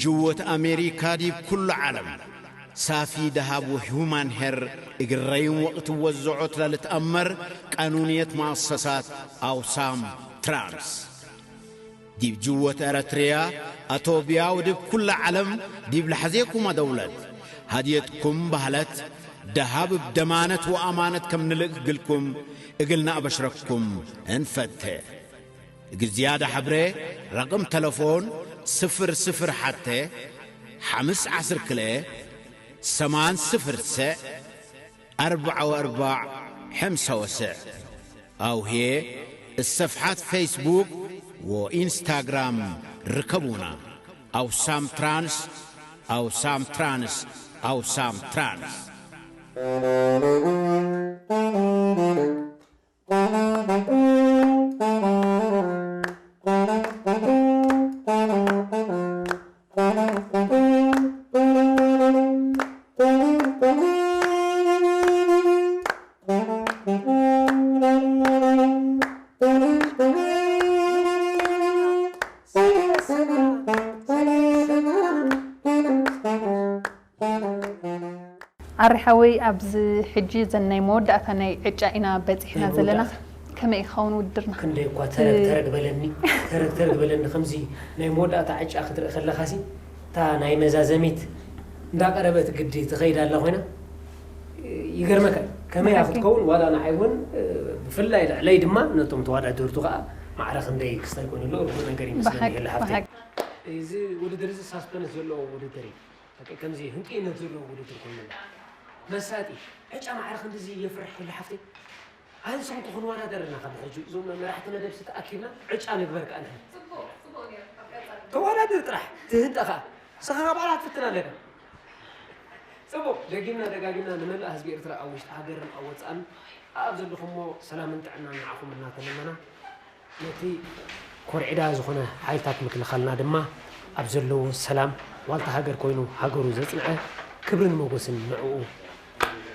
ጅወት ኣሜሪካ ዲብ ኩሉ ዓለም ሳፊ ደሃብ ወሁማን ሄር እግረይን ወቅት ወዘዖት ለልትኣመር ቃኑንየት መኣሰሳት ኣውሳም ትራንስ። ዲብ ጅወት ኤረትርያ ኣቶብያ ወድብ ኩላ ዓለም ዲብ ለሐዜኩማ ደውለት ሃድየትኩም ባህለት ደሃብ እብ ደማነት ወኣማነት ከም ንልእክ ግልኩም እግልና ኣበሽረኩም እንፈቴ። እግል ዝያዳ ሐብሬ ረቅም ተለፎን ስፍር ስፍር ሐቴ ሐምስ ዐስር ክልኤ ሰማን ስፍር ሰዕ ኣርባዕ ወኣርባዕ ሐምሳ ወሰዕ ኣው ህዬ እሰፍሓት ፌስቡክ ወኢንስታግራም ርከቡና። ኣውሳም ትራንስ፣ ኣውሳም ትራንስ፣ ኣውሳም ትራንስ። ኣሪ ሓወይ፣ ኣብዚ ሕጂ ዘን ናይ መወዳእታ ናይ ዕጫ ኢና በጺሕና ዘለና። መወዳእታ። ከመይ ይኸውን ውድድርና? ክንደይ እኳ ተረግ ተረግ በለኒ፣ ተረግ ተረግ በለኒ። ከምዚ ናይ መወዳእታ ዕጫ ክትርኢ ከለኻሲ፣ እታ ናይ መዛዘሚት እንዳቐረበት ግዲ ትኸይድ ኣላ ኮይና፣ ይገርመካ። ከመይ እያ ብሓቂ። ክትከውን፣ ዋላ ንዓይ እውን፣ ብፍላይ ልዕለይ ድማ ነቶም ተወዳደርቱ ከዓ ማዕረ ክንደይ ክስታይ ኮይኑ ኣሎ፣ ርዱእ ነገር ይመስለኒ ብሓቂ፣ የለ ሃብተይ። ብሓቂ። እዚ ውድድር እዚ ሳስፐንስ ዘለዎ ውድድር እዩ። በቃ ከምዚ ህንጡይነት ዘለዎ ውድድር ኮይኑ ኣሎ። መሳጢ፣ ዕጫ ማዕረ ክንድዚ የፍርሕ የለ ሃብተይ። ኣንስኹም ክኹን ወዳደርና ካብ ሕጂ እዞም መራሕቲ መደብ ዝተኣኪብና ዕጫ ንግበር ከኣ ንሕና። ጽቡቕ፣ ጽቡቕ ነይሩ። ኣብ ቀጻሊ። ተወዳደር ጥራሕ፣ ትህንጠ ከኣ። ንስኻ ካብ ባዕላ ትፍትን ኣለካ። ጽቡቕ፣ ደጊምና ደጋጊምና ንመላእ ህዝቢ ኤርትራ ኣብ ውሽጢ ሃገርን ኣብ ወጻእን ኣብ ዘለኹሞ ሰላምን ጥዕናን ንዓኹም እናተመነና፣ ነቲ ኮርዒዳ ዝኾነ ሓይልታት ምክልኻልና ድማ ኣብ ዘለዎ ሰላም ዋልታ ሃገር ኮይኑ ሃገሩ ዘጽንዐ ክብርን ሞጎስን ንዕኡ።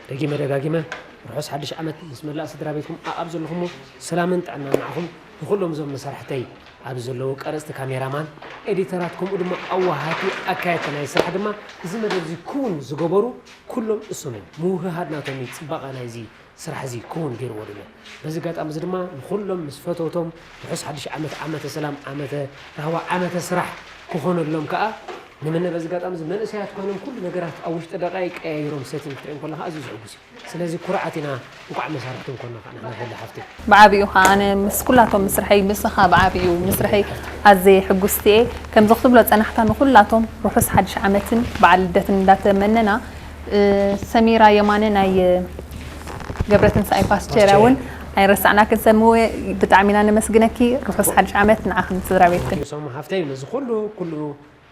ደጊመ ደጋጊመ ርሑስ ሓድሽ ዓመት ምስ መላእ ስድራ ቤትኩም ኣብ ዘለኹሞ ሰላምን ጥዕናን ንዓኹም። ንኹሎም እዞም መሳርሕተይ ኣብ ዘለዉ ቀረጽቲ ካሜራማን፣ ኤዲተራት ከምኡ ድማ ኣዋሃቲ ኣካየድቲ ናይ ስራሕ ድማ እዚ መደብ እዚ ክውን ዝገበሩ ኩሎም እሶም እዮም። ምውህሃድ ናቶም እዩ ጽባቐ ናይዚ ስራሕ እዚ ክውን ገይርዎ ድማ። በዚ ኣጋጣሚ እዚ ድማ ንኹሎም ምስ ፈተውቶም ርሑስ ሓድሽ ዓመት፣ ዓመተ ሰላም፣ ዓመተ ራህዋ፣ ዓመተ ስራሕ ክኾነሎም ከኣ ንምነ። በዚ ኣጋጣሚ እዚ መንእሰያት ኮይኖም ኩሉ ነገራት ኣብ ውሽጢ ደቃይቅ ቀያይሮም ሴቲንግ ክትሪኦም ከለኻ ኣዝዩ ዘሕጉስ እዩ። ስለዚ ኩርዓት ኢና፣ እንቋዕ መሳርሕቶም ኮና ከኣ ንሕና ሄለ ሓፍተይ። ብዓቢኡ ኸኣ ኣነ ምስ ኩላቶም ምስርሐይ፣ ምስኻ ብዓቢኡ ምስርሐይ ኣዝየ ሕጉስቲ እየ። ከምዚ ክትብሎ ጸናሕካ ንኹላቶም ርሑስ ሓድሽ ዓመትን በዓል ልደትን እንዳተመነና፣ እ፣ ሰሚራ የማነ ናይ፣ እ፣ ገብረትንሳኤ ፓስቸርያ እውን ኣይረሳዕናክን። ሰምወ፣ ብጣዕሚ ኢና ነመስግነኪ። ርሑስ ሓድሽ ዓመት ንዓኽን ስድራ ቤትክን። ሰሙ ሓፍተይ፣ ነዚ ኩሉ፣ ኩሉ፣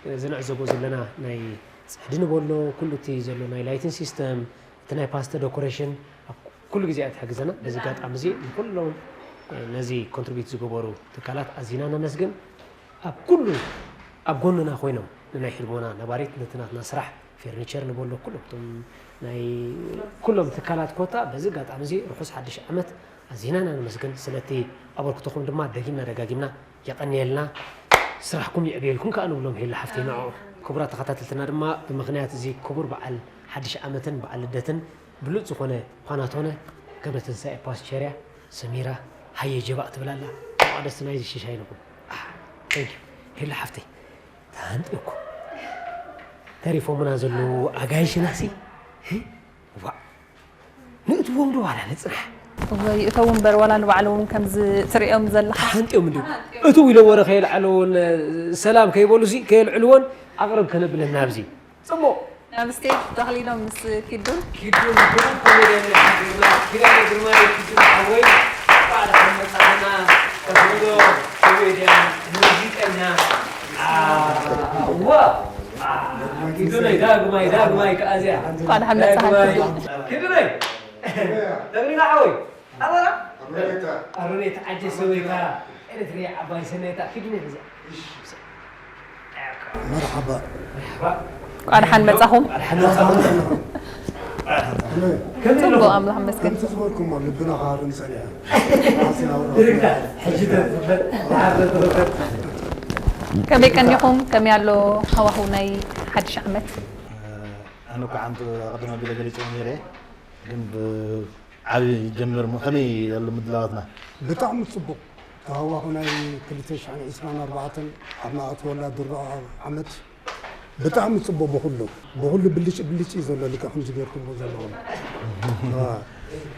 እ፣ ዝንዕዘቦ ዘለና ናይ ጽሕዲ ንበሎ፣ ኩሉ እቲ ዘሎ ናይ ላይቲን ሲስተም፣ እቲ ናይ ፓስተ ዶኮሬሽን ኣብ ኩሉ ግዜ እያ ትሕግዘና። በዚ ኣጋጣሚ እዚ ንኩሎም፣ እ፣ ነዚ ኮንትሪቢዩት ዝገበሩ ትካላት ኣዚና ነመስግን። ኣብ ኩሉ ኣብ ጎንና ኮይኖም ንናይ ሕድሞና ነባሪት ነቲ ናትና ስራሕ ፌርኒቸር ንበሎ ኩሎም እቶም ናይ ኩሎም ትካላት ኮታ በዚ ኣጋጣሚ እዚ ርሑስ ሓድሽ ዓመት ኣዚና ኢና ነመስግን። ስለቲ ኣበርክቶኹም ድማ ደጊምና ደጋጊምና የቐንየልና። ስራሕኩም የዕብየልኩም ከኣ ንብሎም ሄለ ሓፍተይ ንዕኡ። ክቡራት ተኸታተልትና ድማ ብምኽንያት እዚ ክቡር በዓል ሓድሽ ዓመትን በዓል ልደትን ብሉጽ ዝኾነ ፓናቶነ ገብረትንሳኤ ፓስቸርያ ሰሚራ ሃየ ጀባእ ትብል ኣላ። መቓደስቲ ናይዚ ሽሻይ ንኹም። ኣህ፣ thank you። ሄለ ሓፍተይ፣ ተሃንጥየኩም። ተሪፎምና ዘለዉ ኣጋይሽናሲ፣ ህ? ዋእ። ንእትዎም ዶ ዋላ ንጽናሕ? እወ፣ ይእተዉ እምበር ዋላ ንባዕሎም ከምዚ ትርእዮም ዘለኻ። ተሃንጥዮም እንድዩ። እትው ኢለ ወረ ከየልዓለዎን፣ ሰላም ከይበሉሲ፣ ከየልዕልዎን ኣቕርብ ከነብለን ናብዚ። ጽቡቕ። ናብ ስቴጅ ተኽሊሎም ምስ ኪዱን። ኪዱን ግሩም ኮሜድያን እዩ ሓቢርና። ኪዳነ ግርማይ፣ ኪዱን ሓወይ፣ እንኳዕ ደሓን መጻእና። ተኽሊሎ ኮሜድያን፣ ሙዚቀኛ። ኣዋ! ኪዱነይ፣ ዳግማይ፣ ዳግማይ ከኣ እዚኣ። እንኳዕ ደሓን መጻኻ ዳግማይ። ኪዱን። ኪዱነይ! ተኽሊሎ ሓወይ! ኣበራ? ኣሮኔታ። ኣሮኔታ፣ ዓጀ ሰበይታ፣ ኤርትርያ ዓባይ ሰነይታ፣ ኪዱነይ እዚኣ። መርሓባ። መርሓባ። እንኳዕ ደሓን መጻኹም። እንኳዕ ደሓን መጻኹም። ከመይ ጽቡቕ፣ ኣለኹም? ኣምላኽ ይመስገን። ከምቲ ዝበልኩሞ ልብና ክሃርም ጸኒሑ። ድርግታ፣ ሕጂ ተትፍለጥ፣ ተትፍለጥ። ከመይ ቀኒኹም? ከመይ ኣሎ ሃዋህው ናይ ሓድሽ ዓመት? ኣነ እኳ ሓንቲ ቀደም ኣቢለ ገሊፀ ነይረ፣ ግን ብዓብዪ ይጀምር እሞ ከመይ ኣሎ ምድላዋትና? ብጣዕሚ ፅቡቕ ተሃዋኹ ናይ ክልተ ሽሕን ዕስራን ኣርባዕተን ኣብ ማእትወላ ድሮ ዓመት ብጣዕሚ ፅቡቕ። ብኩሉ ብኩሉ ብልጭ ብልጭ እዩ ዘሎ። ልክዕ ከምዚ ገይርኩምዎ ዘለኹም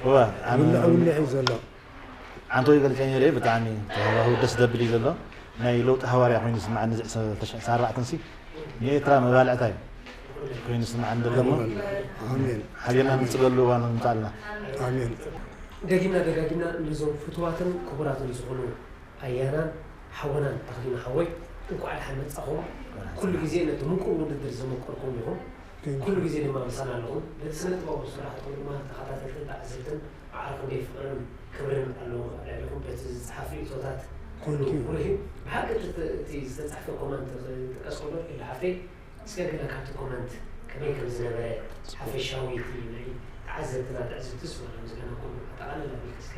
እዋ ኣነ ውልዕ ውልዕ እዩ ዘሎ። ኣንቶይ ገልቀኛ ለ ብጣዕሚ ተሃዋሁ ደስ ደብል እዩ ዘሎ። ናይ ለውጢ ሃዋርያ ኮይኑ ይስምዓኒ። እዚ ዕስራን ኣርባዕተን ሲ ንኤርትራ መባልዕታ እዩ ኮይኑ ይስምዓኒ ዘሎ እሞ ኣሜን ሓቢርና ንፅበሉ እዋን ንምፃልና። ኣሜን። ደጊምና ደጋጊምና ነዞም ፍቱዋትን ክቡራትን ዝኾኑ ኣያናን ሓወናን ተኽሊና ሓወይ እንኳዕ ደሓን መጻኹም። ኩሉ ግዜ ነቲ ምቁር ውድድር ዘመቀርኩም ኢኹም። ኩሉ ግዜ ድማ ምሳና ኣለኹም። በቲ ስነ ጥበባዊ ስራሕትኩም ድማ ተኸታተልትን ተዓዘብትን ማዕረ ክንደይ ፍቕርን ክብርን ኣለዎም ኣብ ልዕሊኹም። በቲ ዝጸሓፍ ርእይቶታት ኩሉ Thank you. ብሩህ እዩ። ብሓቂ እቲ እቲ ዝተጻሕፈ ኮመንት ክጥቀስ ከሎ ኢሉ ሓፍተይ እስከ ገለ ካብቲ ኮመንት ከመይ ከም ዝነበረ ሓፈሻዊ እቲ ናይ ተዓዘብትና ትዕዝብትስ ዋላ ምስጋናኩም ኣጠቓልል ኣቢልካ እስከ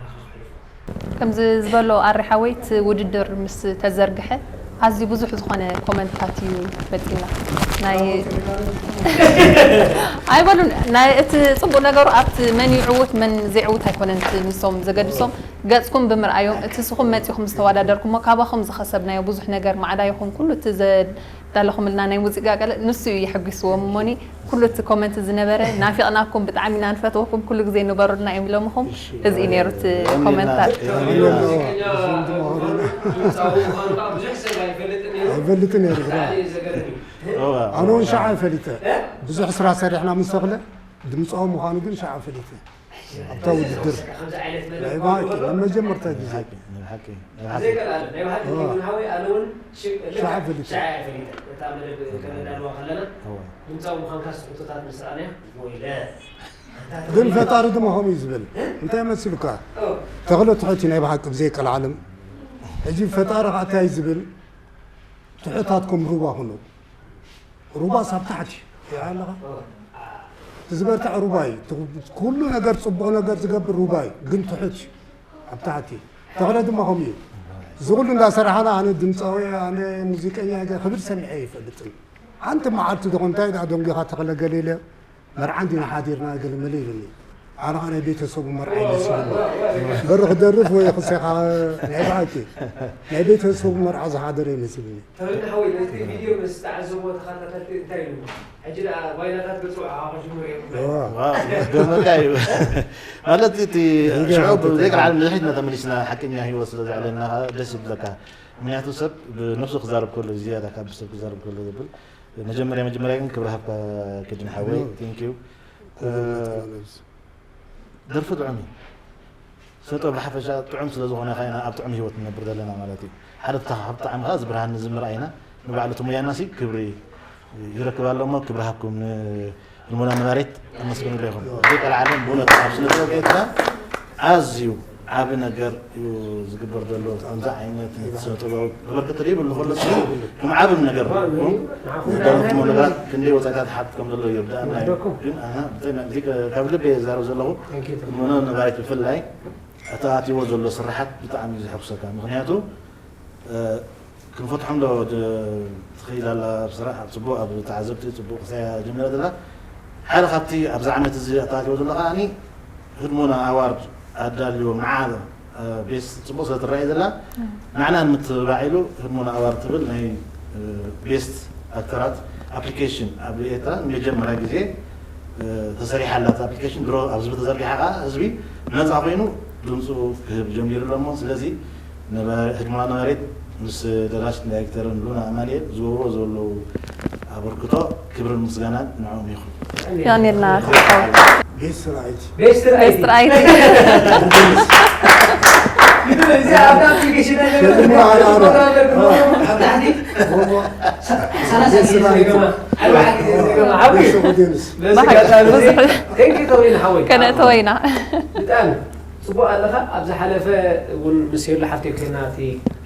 ናባኻ ክሕልፎ። ከምዚ ዝበሎ ኣሪ ሓወይ እቲ ውድድር ምስ ተዘርግሐ ኣዝዩ ብዙሕ ዝኾነ ኮመንትታት እዩ መፂና ናይ ኣይበሉን ናይ እቲ ፅቡቅ ነገሩ ኣብቲ መን ይዕውት መን ዘይዕውት ኣይኮነን እቲ ንሶም ዘገድሶም ገፅኩም ብምርኣዮም እቲ ስኹም መፂኹም ዝተወዳደርኩሞ ካባኹም ዝኸሰብናዮ ብዙሕ ነገር ማዕዳ ይኹን ኩሉ እቲ ዘዳለኹምልና ናይ ሙዚቃ ቀለ ንሱ እዩ የሐጒስዎም እሞኒ ኩሉ እቲ ኮመንት ዝነበረ ናፊቕናኩም ብጣዕሚ ኢና ንፈትወኩም ኩሉ ግዜ ንበሩልና እዮም ኢሎምኹም እዚ እዩ ነይሩ እቲ ኮመንታት ኣይፈልጥን ነይሩ ብራ ኣነ እውን ሻዓ ፈሊጠ ብዙሕ ስራሕ ሰሪሕና ምስ ተኽለ ድምፃዊ ምዃኑ ግን ሻዓ ፈሊጠ ኣብታ ውድድር ናይ ባቂ ንመጀመርታ ግዜ ሻዓ ፈሊጠ ግን ፈጣሪ ድማ ከምኡ እዩ ዝብል እንታይ መሲሉካ ተኽለ ትሑት እዩ ናይ ብሓቂ ብዘይ ቀልዓለም ሕጂ ፈጣሪ ከዓ እንታይ ዝብል ትሑታትኩም ሩባ ኩኑ ሩባ ሳብ ታሕቲ ሪኣ ኣለኻ እቲ ዝበርትዕ ሩባ እዩ ኩሉ ነገር ፅቡቕ ነገር ዝገብር ሩባ እዩ ግን ትሑት እዩ ኣብ ታሕቲ ተኽለ ድማ ከምኡ እዩ እዚ ኩሉ እንዳሰራሕና ኣነ ድምፃዊ ኣነ ሙዚቀኛ ክብል ሰሚዐ ይፈልጥን ሓንቲ መዓልቲ ዶ እንታይ ደኣ ደንጊኻ ተኽለ ገለ ኢለ መርዓ እንዲና ሓዲርና ገለ መለ ኢሉኒ ኣነ ኸዓ ናይ ቤተሰቡ መርዓ ይመስልኒ በሪ ክደርፍ ወይ ክሰኻ ናይ ብሓቂ ናይ ቤተሰቡ መርዓ ዝሓደረ ይመስልኒ ተብልና ሓወይ ነቲ ቪድዮ ምስ ተዓዘብዎ ተኸታተልቲ እንታይ ኢሉ ሕጂ ደኣ ጓይላታት ገጹ ዓኻ ክጅምሩ እዮም ደመካ እዩ ማለት እቲ ሽዑ ዘይቀልዓለም ንድሕሪትና ተመሊስና ሓቀኛ ህይወት ስለ ዘዕለና ደስ ይብለካ ምክንያቱ ሰብ ብነብሱ ክዛረብ ከሎ ዝያዳ ካብ ሰብ ክዛረብ ከሎ ዝብል መጀመርያ መጀመርያ ግን ክብሪ ሃብካ ክድን ሓወይ ቴንኪዩ ደርፊ ጥዑም እዩ ሰጦ ብሓፈሻ ጥዑም ስለ ዝኾነ ካ ኢና ኣብ ጥዑም ህይወት ንነብር ዘለና ማለት እዩ ሓደ ካብ ጣዕሚ ካ ዝብርሃን ንዝምር ኣይና ንባዕሉ እቲ ሙያና ሲ ክብሪ ይረክብ ኣሎ እሞ ክብሪ ሃብኩም ንህድሞና ነባሪት ኣመስግንሉ ኢኹም ዘይቀልዓለም ብእውነት ኣብ ስነ ጥበብ ኤርትራ ኣዝዩ ዓቢ ነገር እዩ ዝግበር ዘሎ ከምዚ ዓይነት ስነ ጥበብ ክበርክት ይብሉ ከሎ ከም ዓቢ ነገር ደረኽሞ ነገራት ክንደይ ወጻኢታት ሓት ከም ዘሎ ይርዳእና እዩ ግን ኣና ብጠና እዚ ካብ ልበ የዛረብ ዘለኹ እሞኖ ነባሪት ብፍላይ እቲ ኣትዎ ዘሎ ስራሓት ብጣዕሚ እዩ ዘሐጉሰካ ምክንያቱ ክንፈትሖም ዶ ትኽእል ኣላ ስራሕ ኣብ ፅቡቅ ኣብ ተዓዘብቲ ፅቡቅ ክሳያ ጀሚራ ዘላ ሓደ ካብቲ ኣብዚ ዓመት እዚ ኣተኣትዎ ዘሎ ከዓኒ ህድሞና ኣዋርድ ኣዳልዎ መዓ ቤስ ፅቡቅ ስለ ትረኣየ ዘላ ንዓና ንምትብባዕ ኢሉ ህድሞና ኣዋርድ ትብል ናይ ቤስት ኣክተራት ኣፕሊኬሽን ኣብ ኤርትራ ንመጀመርያ ግዜ ተሰሪሓ ኣላ ኣፕሊኬሽን ድሮ ኣብ ህዝቢ ተዘርጊሓ ከዓ ህዝቢ ነፃ ኮይኑ ድምፁ ክህብ ጀሚሩ ኣሎ እሞ ስለዚ ህድሞና ነባሪት ምስ ደራሲት ዳይሬክተርን ሉና ኣማንኤል ዝገብርዎ ዘለዉ ኣበርክቶ ክብርን ምስጋናን ንዕኦም ይኹን። የቐንየልና ቤት ስራይት ቤስት ቤስት ራይት እዚኣ ኣብታ ኣፕሊኬሽን ኣብ ታሕቲ ሰላሳ ግዜ ዝደገማ ኣርባዓ ግዜ ዝደገማ ሓዊ ሸቁ ዴንስ በዚ ኣጋጣሚ ቴንኪ ተውሪን ሓወይ ከነእተወ ኢና ብጣዕሚ ጽቡቕ ኣለኻ። ኣብ ዝሓለፈ እውን ምስ ሄሉ ሓፍተይ ኮይና እቲ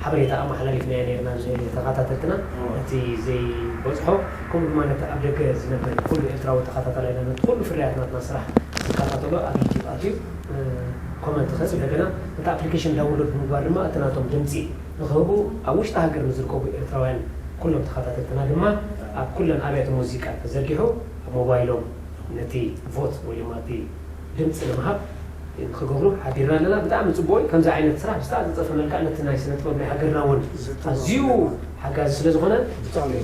ሓበሬታ ኣመሓላሊፍናዮ ነይርና፣ ምስ ሄሉ ተኸታተልትና፣ እዎ። እቲ ዘይበጽሖ፣ ከምኡ ድማ ነቲ ኣብ ደገ ዝነብር ኩሉ ኤርትራዊ ተኸታታላይና፣ ነቲ ኩሉ ፍርያት ናትና ስራሕ ዝከታተሎ ኣብ ዩቲዩብ ኣትዩ፣ እ፣ ኮመንት ክህብ፣ እንደገና እቲ ኣፕሊኬሽን ዳውንሎድ ብምግባር ድማ እቲ ናቶም ድምጺ ንክህቡ፣ ኣብ ውሽጢ ሃገር ንዝርከቡ ኤርትራውያን ኩሎም ተኸታተልትና ድማ ኣብ ኩለን ኣብያተ ሙዚቃ ተዘርጊሑ ኣብ ሞባይሎም ነቲ ቮት ወይ ድማ እቲ ድምፂ ንምሃብ ንክገብሩ ሓቢርና ኣለና። ብጣዕሚ ፅቡቅ እዩ። ከምዚ ዓይነት ስራሕ ብዝተዓፃፀፈ መልክዕ ነቲ ናይ ስነ ጥበብ ናይ ሃገርና እውን ኣዝዩ ሓጋዚ ስለ ዝኾነ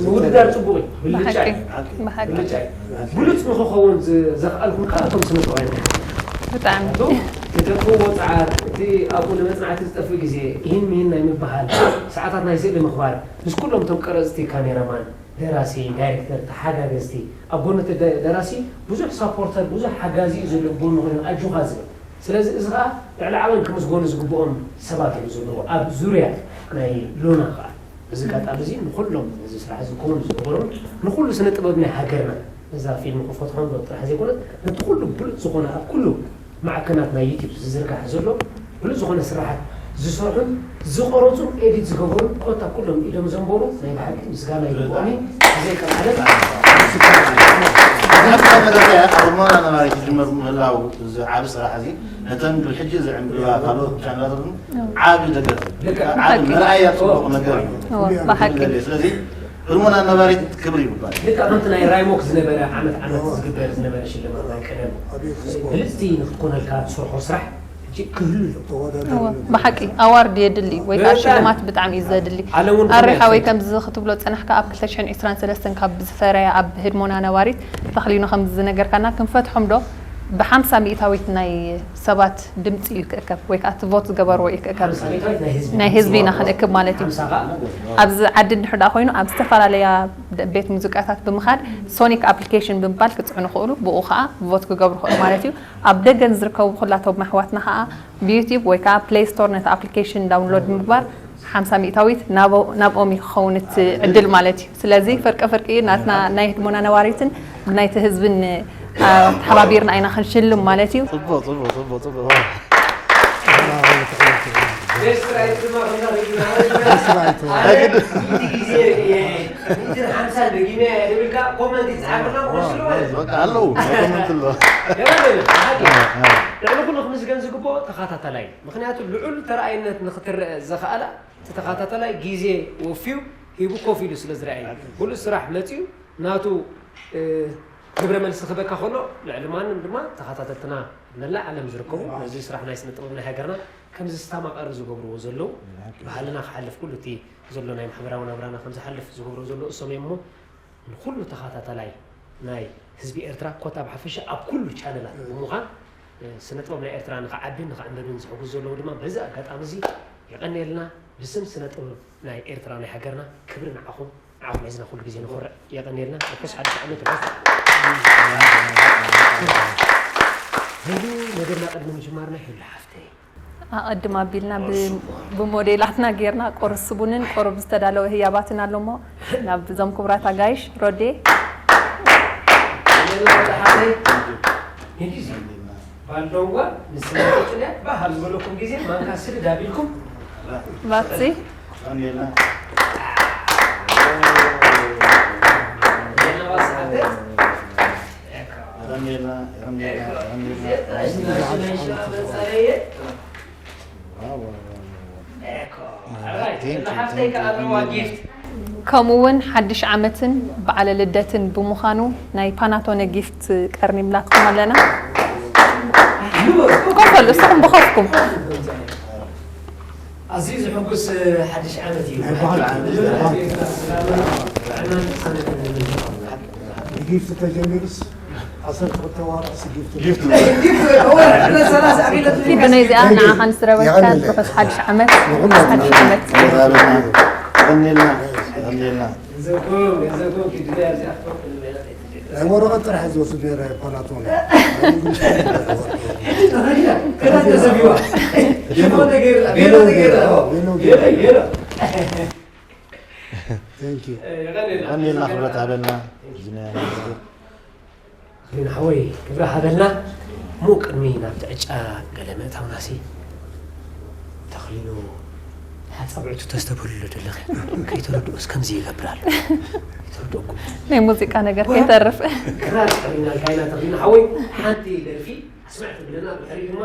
ምውድዳር ፅቡቅ እዩ። ብልጫ ብሓቂ እዩ። ብሓቂ ብልጫ እዩ። ብሉፅ ንክኸውን ዝ- ዘኽኣልኩም ከዓ እቶም ስነ ጥበባውያን ብጣዕሚ ኣቶ ትገብርዎ ፃዓት፣ እቲ ኣብኡ ንመፅናዕቲ ዝጠፍእ ግዜ፣ ይህን ምሂን ናይ ምብሃል፣ ሰዓታት ናይ ስእሊ ምኽባር፣ ምስ ኩሎም እቶም ቀረፅቲ፣ ካሜራማን፣ ደራሲ፣ ዳይሬክተር፣ ተሓጋገዝቲ፣ ኣብ ጎኒ እቲ ደ- ደራሲ ብዙሕ ሳፖርተር፣ ብዙሕ ሓጋዚ እዩ ዘሎ፣ ጎኒ ኮይኑ ኣጆኻ ዝብል። ስለዚ እዚ ኸዓ ልዕሊ ዓቐን ክምስገኑ ዝግብኦም ሰባት እዮም ዘለዉ ኣብ ዙርያ ናይ ሉና ኸዓ። እዚ ኣጋጣሚ እዚ ንኹሎም እዚ ስራሕ እዚ ክኸውን ዝገበሩን ንኹሉ ስነ ጥበብ ናይ ሃገርና ነዛ ፊልም ክፈትሖም ዶ ጥራሕ ዘይኮነት ነቲ ኩሉ ብሉጽ ዝኾነ ኣብ ኩሉ ማዕከናት ናይ ዩቲዩብ ዝዝርጋሕ ዘሎ ብሉጽ ዝኾነ ስራሓት ዝሰርሑን ዝቐረጹን ኤዲት ዝገበሩን ኮታ ኩሎም ኢዶም ዘንበሩ ናይ ብሓቂ ምስጋና ይግብኦም እዩ። ብዘይካ ማለት ሓሳብ መደረያ ኣብ ሞና ነባሪ ክጅመር ምህላው እዚ ዓቢ ስራሕ እዚ ነተን ብሕጂ ዝዕምብባ ካልኦት ቻነላት እውን ዓቢ ደገፍ እዩ። ልክዕ። ዓቢ መርኣያ ጽቡቕ ነገር እዩ። እወ፣ ብሓቂ። ስለዚ ህርሞና ነባሪት ክብሪ ይግባእ። ልክዕ ከምቲ ናይ ራይሞክ ዝነበረ ዓመት ዓመት ዝግበር ዝነበረ ሽልማት ናይ ቀደም ብልጽቲ ንክትኮነልካ ትሰርሖ ስራሕ ሕጂ ክህሉ ኣለዎ። እወ፣ ብሓቂ ኣዋርድ የድሊ ወይ ከዓ ብጣዕሚ። ሽልማት ብጣዕሚ እዩ ዘድሊ። ዓለም እውን ኣሪ ከመይ ሓወይ ትፈልጥ? ከምዚ ክትብሎ ዝጸናሕካ ኣብ ክልተ ሽሕን ዕስራን ሰለስተን ካብ ዝፈረያ ኣብ ህድሞና ነባሪት ተኽሊኖ ከምዚ ዝነገርካና ክንፈትሖም ዶ ብሓምሳ ሚእታዊት ናይ ሰባት ድምፂ እዩ ክእከብ ወይ ከዓ እቲ ቮት ዝገበርዎ እዩ ክእከብ ሓምሳ ሚእታዊት ናይ ህዝቢ ናይ ህዝቢ ኢና ድምፂ ክንእክብ ማለት እዩ። ሓምሳ ከዓ ኣብዚ ዓዲ እንድሕር ደኣ ኮይኑ ኣብ ዝተፈላለያ ደ- ቤት ሙዚቃታት ብምኻድ ሶኒክ ኣፕሊኬሽን ብምባል ክፅዕኑ ክእሉ ብኡ ከዓ ቮት ክገብሩ ክእሉ ማለት እዩ። ኣብ ደገ ንዝርከቡ ኩላቶም ኣሕዋትና ከዓ ብዩቲዩብ ወይ ከዓ ፕሌይ ስቶር ነቲ ኣፕሊኬሽን ዳውንሎድ ብምግባር ሓምሳ ሚእታዊት ናብኡ- ናብኦም እዩ ክኸውን እቲ ዕድል ማለት እዩ። ስለዚ ፍርቂ ፍርቂ ናትና ናይ ህድሞና ነባሪትን ብናይቲ ህዝብን ኣ፣ ተሓባቢርና ኢና ክንሽልም ማለት እዩ። ጽቡቕ፣ ጽቡቕ፣ ጽቡቕ፣ ጽቡቕ። ቤስት ራይት ድማ ከምዛ ሪጅና ቤስት ራይት። ኣነ ሚእቲ ግዜ ርየ፣ ሚእትን ሓምሳን ደጊመ እየ ዝብልካ ኮመንት ይጽሓፍልና ክወስድዎ በቃ ኣለዉ፣ ኮመንት ኣሎ። የበለኒ፣ ሓቂ። ልዕሊ ኩሉ ክምስገን ዝግብኦ ተኸታታላይ። ምኽንያቱ ልዑል ተረኣይነት ንኽትረአ ዘኽኣላ እቲ ተኸታታላይ ግዜ ወፍዩ ሂቡ ኮፍ ኢሉ ስለ ዝረኣየ፣ ብሉጽ ስራሕ መጺኡ ናቱ፣ እ፣ ግብረ መልሲ ክህበካ ከሎ፣ ልዕሊ ማንም ድማ ተኸታተልትና ኣብ መላእ ዓለም ዝርከቡ ነዚ ስራሕ ናይ ስነ ጥበብ ናይ ሃገርና ከም ዝስተማቐር ዝገብርዎ ዘለዉ፣ ብሓቂ። ባህልና ክሓልፍ ኩሉ እቲ ዘሎ ናይ ማሕበራዊ ናብራና ከም ዝሓልፍ ዝገብርዎ ዘለዉ እሶም እዮም እሞ፣ ንኹሉ ተኸታታላይ ናይ ህዝቢ ኤርትራ ኮታ ብሓፈሻ ኣብ ኩሉ ቻነላት ብምዃን፣ እ፣ ስነ ጥበብ ናይ ኤርትራ ንኽዓብን ንኽዕንብብን ዝሕግዙ ዘለዉ ድማ በዚ ኣጋጣሚ እዚ የቐንየልና። ብስም ስነ ጥበብ ናይ ኤርትራ ናይ ሃገርና ክብሪ ንዓኹም፣ ንዓኹም ሒዝና ኩሉ ግዜ ንኾርዕ። የቐንየልና። ርሑስ ሓድሽ ዓመት፣ ርሑስ ሄሉ፣ መደብና ቅድሚ ምጅማርና ሄሉ ሓፍተይ። ኣቐድም ኣቢልና ብ- ብሞዴላትና ጌርና ቁርስ ቡንን ቁሩብ ዝተዳለወ ህያባትን ኣሎ እሞ ናብ እዞም ክቡራት ኣጋይሽ ሮዴ ሄሉ ሓፍተይ። ሄሉ እዚ ባልዶንጓ ንስና ጥልያ ባህ ኣብ ዝበለኩም ግዜ ማንካ ስድድ ኣቢልኩም ባትሲ ከምኡ እውን ሓድሽ ዓመትን በዓለ ልደትን ብምዃኑ ናይ ፓናቶነ ጊፍት ቀርኒብላትኩም ኣለና። ኮፈሉ እስኹም ብኸፍኩም። ኣዝዩ ዝሕጉስ ሓድሽ ዓመት እዩ። ብጊፍት ተጀሚሩስ ዓሰርተ ክልተ ወርሒ ጊፍት። ኪዱ ነዚኣ ንዓኻ ንስረበካ ርሑስ ሓድሽ ዓመት። ሓድሽ ዓመት። ቀኒልና፣ ቀኒልና። ናይ ወረቐት ጥራሕ ዝወስድ ነይረ ፓናቶነ። ቀኒልና ክብረት ሃበልና። ኣኽሊሉ ሓወይ ክብሪ ሃበልና። እሞ ቅድሚ ናብቲ ዕጫ ገለ ምእታውናሲ፣ ተኽሊሉ ሓፃብዕቱ ተስተብህሉ ደለኺ፣ ከይተረድኦስ ከምዚ ይገብር ኣሎ። ከይተረድኦኩም። ናይ ሙዚቃ ነገር ከይተርፍ። ክራር ቀሪና ኢልካይና ተኽሊሉ ሓወይ፣ ሓንቲ ደርፊ ኣስምዕ ትብለና፣ ብድሕሪኡ ድማ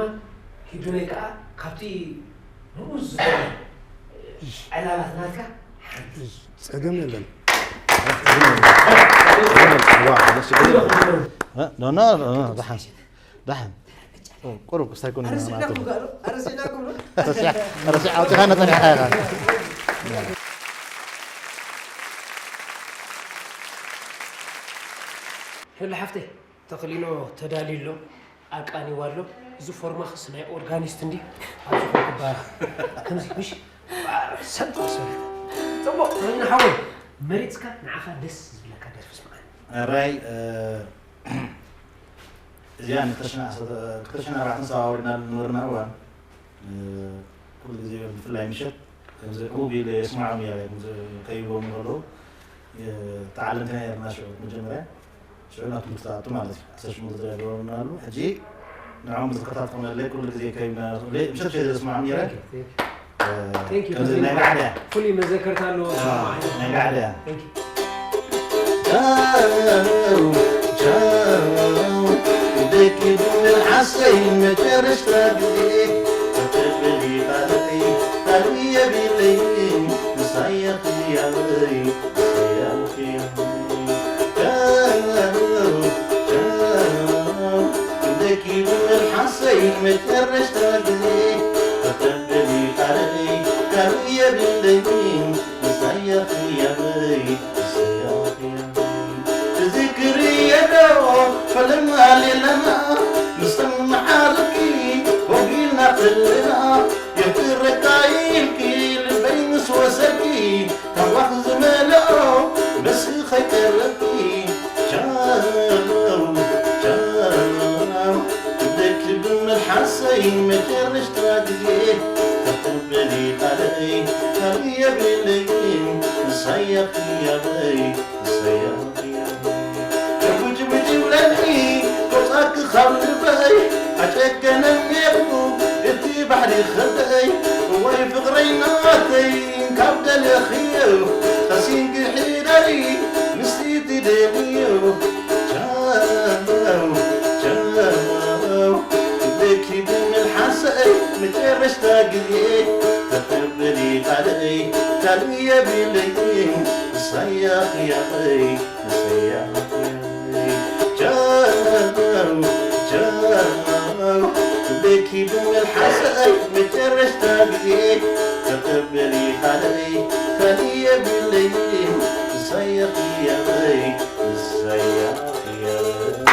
ኪዱነይ ከዓ ካብቲ ንኡስ ዝኾነ ዕላላት ናትካ ሓንቲ ጸገም የለን። ኖ ኖ ደሓን ደሓን ቁሩብ ክስታይ ኩን ረሲዕና ኩብሎ ረሲዕና ኩብሎ ረሲዕ ኣውፅኻና ፀኒሕካ ኢኻ። ሄሎ ሓፍተይ፣ ተኽሊኖ ተዳልዩ ኣሎ፣ ኣቃኒዋ ኣሎ። እዚ ፎርማኽስ ናይ ኦርጋኒስት እንዲ ኣብዚ ኮንኩባ ከምዚ ምሽ ሰብ ትመስል። ጽቡቕ ተኽሊኖ ሓወይ፣ መሪጽካ ንዓኻ ደስ ዝብለካ ደርፊ ስምዓኒ። ራይ እዚኣ ንክልተ ሽሕን ኣርባዕተን ሰባዊርና ንነበርና እዋን ኩሉ ግዜ ብፍላይ ምሸት ከምዚ ዕቡብ ኢለ የስምዖም እያ ከይብሎም ከለዉ ተዓለምትና ነርና ሽዑ መጀመርያ ሽዑ ናብ ትምህርቲ ተኣቱ ማለት እዩ ዓሰርተ ሸሞንተ ዝገበሩና ኣሉ ሕጂ ንዕኦም ብዝከታተመለይ ኩሉ ግዜ ከይብና ምሸት ሸ ዘስምዖም ነረ Thank you. ከምዚ ናይ ባዕዳ ፍሉይ መዘከርታ ኣለዎ ናይ ባዕዳ እያ Thank you. ቻው ቻው ደቂ ድንግል ሓሰይ መጨረሽታ ግዜ ተተበሊ ቃለይ ካልእ የብለይ ምሳያ ክያበይ ምሳያ ክያበይ ቻው ቻው ደቂ ድንግል ሓሰይ መጨረሽታ ግዜ ተተበሊ ቃለይ ካልእ የብለይ ምሳያ ክያበይ ምሳያ ክያበይ እዚ ክርእየዶ ፈለማ ሌለና ምስተመሓረኪ ኮፍ ኢልና ከለና የፍቅረካ ኢልኪ ልበይ ምስ ወሰድኪ ታዋኽ ዝመልኦ መስኪ ከይቀረብኪ ቻው ቻው ክብለኪ ብመልሓሰይ መጨረሽታ ግዜ ተቐበሊ ቃለይ ካልእ የብለይን ምሳያ ክያበይ ምሳያ ክያበይ ሕጉጭ ብጭብለኒ ወፃኪ ካብ ልበይ ኣጨገነኒ እኮ እቲ ባሕሪ ኸብደይ እዋይ ፍቕረይ ናተይ ካብ ደለኽዮ ቀሲንኪ ሒደሪ ምስቲ ትደልዮ ቻው ቻው ክብለኪ ብምልሓሰይ መጨረሽታ ግዜ ተቐበሊ ቃለይ ካልእ የብለይን ምሳያ ክያበይ ምሳያ ክያበይ ቻው ቻው ክብለኪ ብምልሓሰይ መጨረሽታ ግዜ ተቐበሊ ቃለይ ካልእ የብለይን ምሳያ ክያበይ ምሳያ ክያበይ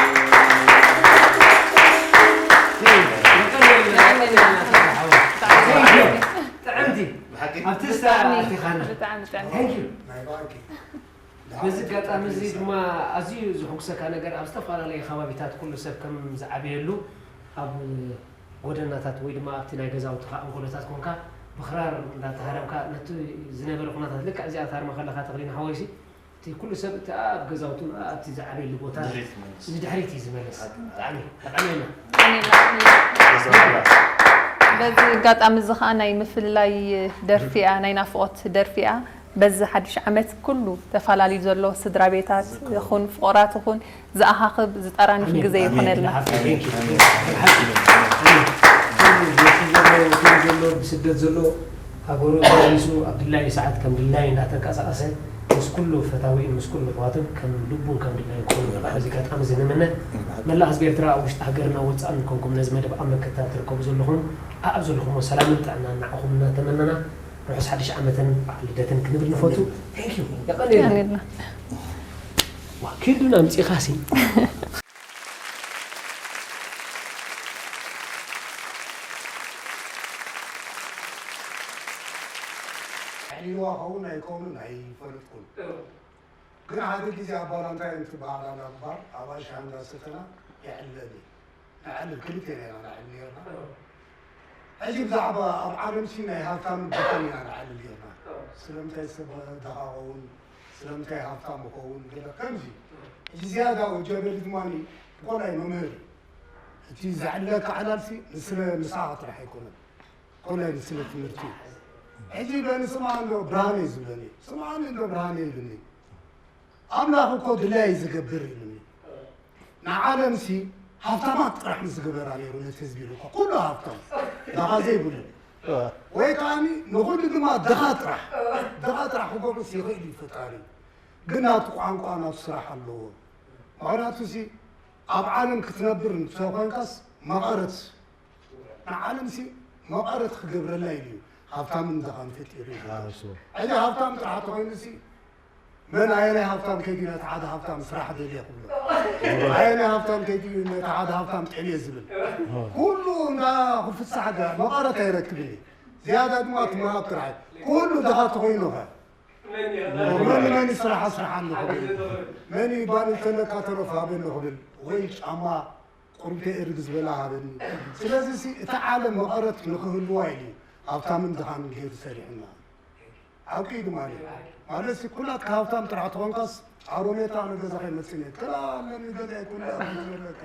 ጥዕምቲ ብሓቂ ኣብቲ ስታ ኣቲኻና ብጣዕሚ ጥዕምቲ Thank you። ናይ ባንኪ በዚ ኣጋጣሚ እዚ ድማ ኣዝዩ ዝሕጉሰካ ነገር ኣብ ዝተፈላለየ ከባቢታት ኩሉ ሰብ ከም ዝዓበየሉ ኣብ ጎደናታት ወይ ድማ ኣብቲ ናይ ገዛውትኻ ኣንጎሎታት ኮንካ ብኽራር እንዳተሃረምካ ነቲ ዝነበረ ኩነታት ልክዕ እዚኣ ትሃርማ ከለኻ ተኽሊና ሓወይሲ እቲ ኩሉ ሰብ እቲ ኣብ ገዛውቱን ኣብቲ ዝዓበየሉ ቦታ ድሕሪት ትመልስ። ንድሕሪት እዩ ዝመለስ። ብጣዕሚ ጠቃሚ ኢና። በዚ ኣጋጣሚ እዚ ከዓ ናይ ምፍልላይ ደርፊ እያ፣ ናይ ናፍቆት ደርፊ እያ። በዚ ሓድሽ ዓመት ኩሉ ተፈላለዩ ዘሎ ስድራ ቤታት ይኹን ፍቑራት ይኹን ዝኣኻኽብ ዝጠራንፍ ኣሜን። ግዜ ይኹነልና። ሓፍተይ፣ thank you። ኩሉ ዘሎ፣ ኩሉ ዘሎ ብስደት ዘሎ ሃገሩ ተመሊሱ ኣብ ድላዩ ሰዓት ከም ድላዩ እንዳተንቀሳቐሰ ምስ ኩሉ ፈታዊኡን ምስ ኩሉ ኣሕዋቱን ከም ልቡን ከም ድላዩ ክኾኑ በዚ ኣጋጣሚ እዚ ንምነ። መላእ ህዝቢ ኤርትራ ኣብ ውሽጢ ሃገርን ኣብ ወጻእን ኮንኩም ነዚ መደብ ኣብ ምክትታል ትርከቡ ዘለኹም ኣኣብ ዘለኹሞ ሰላምን ጥዕናን ንዓኹም እናተመነና ርሑስ ሓድሽ ዓመትን በዓል ልደትን ክንብል ንፈቱ። Thank you። የቐንየልና። የቐንየልና። ዋ፣ ኪዱን ኣምጺኻሲ። ኣዕሊልዋ ኸውን ኣይከውንን ኣይፈለጥኩን። ግን ሓደ ግዜ ኣብ ባላንታይን ትበሃል ኣላ ባር ኣብኣ ሻሂ እንዳሰተና የዕልለኒ። ነዕልል ክልቴና ኢና ነዕልል ነርና። ሕጂ ብዛዕባ ኣብ ዓለም ሲ ናይ ሃብታም ድኻን ኢና ነዕልል ነርና። ስለምንታይ ሰብ ድኻ ኸውን ስለምንታይ ሃብታም ኸውን ገለ ከምዚ። ሕጂ ዝያዳ ጀበሊ ድማ ንኮላይ መምህር እዩ። እቲ ዘዕልለካ ዕላልሲ ንስለ ንስኻ ጥራሕ ኣይኮነን፣ ኮላይ ንስለ ትምህርቲ እዩ። ሕጂ በኒ ስምዓ እንዶ ብርሃነ እዩ ዝብለኒ፣ ስምዓኒ እንዶ ብርሃነ ይብለኒ። ኣምላኽ እኮ ድላይ እዩ ዝገብር ይብለኒ። ንዓለምሲ ሃፍታማት ጥራሕ ምስ ዝገበራ ነይሩ ነቲ ህዝቢ ኢሉ እኮ ኩሉ ሃፍታም፣ ናኻ ዘይብሉ። ወይ ከዓኒ ንኹሉ ድማ ድኻ ጥራሕ፣ ድኻ ጥራሕ ክገብርስ ይኽእል እዩ ፈጣሪ። ግን ናቱ ቋንቋ ናቱ ስራሕ ኣለዎ። ምኽንያቱ ሲ ኣብ ዓለም ክትነብር እንተኾይንካስ መቐረት ንዓለም ሲ መቐረት ክገብረላ ኢሉ እዩ ሃብታምን ድኻን ፈጢሩ እዩ። ሕጂ ሃብታም ጥራሕ ተኾይኑ ሲ መን ኣየናይ ሃብታም ከይዲ ነቲ ሓደ ሃብታም ስራሕ ደልየ ክብሎ ኣየናይ ሃብታም ከይዲ ነቲ ሓደ ሃብታም ጠልየ ዝብል ኩሉ እንዳ ክፍሳሕ ጋ መቐረት ኣይረክብን እዩ። ዝያዳ ድማ እቲ ምሃብ ጥራሕ እዩ። ኩሉ ድኻ ተኾይኑ ኸ መን መን ስራሕ ስራሕ ኣሎ ክብል መን ይባል እንተለካ ተረፍ ሃበኒ ክብል ወይ ጫማ ቁርብተ እርግ ዝበላ ሃበኒ። ስለዚ ሲ እቲ ዓለም መቐረት ንክህልዋ ኢሉ ሃብታምን ድኻን ገይሩ ሰሪሑና። ሓቂ እዩ ድማ ማለት ሲ ኩላትካ ሃብታም ጥራሕ ተኾንካስ ኣሮሜታ ንገዛ ከይመፅን እየ ክላ ኣለኒ ገዛ ይኩን ዝበለካ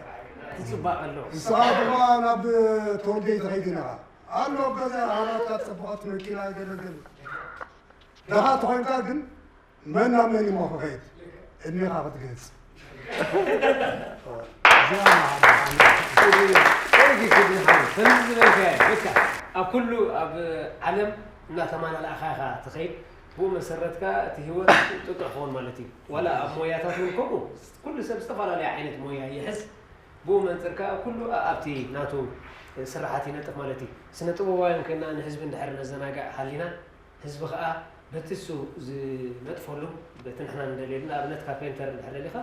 ትፅባቕ ኣሎ ንስኻ ድማ ናብ ተወልደይ ተኸይድና ኣሎ ገዛ ኣባትካ ፅቡቓት መኪና ገለገል ድኻ ተኾንካ ግን መን ናብ መን እሞ ክኸይድ እድሜኻ ክትገልፅ ኣብ ኩሉ ኣብ ዓለም እናተማላለእኻ ኢኻ ትኸይድ ብኡ መሰረትካ እቲ ህይወት ጥጡሕ ክኸውን ማለት እዩ ዋላ ኣብ ሞያታት እውን ከምኡ ኩሉ ሰብ ዝተፈላለየ ዓይነት ሞያ ይሕዝ ብኡ መንፅር ከዓ ኩሉ ኣብቲ ናቱ ስራሓት ይነጥፍ ማለት እዩ ስነ ጥበባውያን ኮይና ንህዝቢ እንድሕር ነዘናግዕ ሃሊና ህዝቢ ከዓ በቲ እሱ ዝነጥፈሉ በቲ ንሕና ንደልየሉ ንኣብነት ካርፔንተር እንድሕር ደሊኻ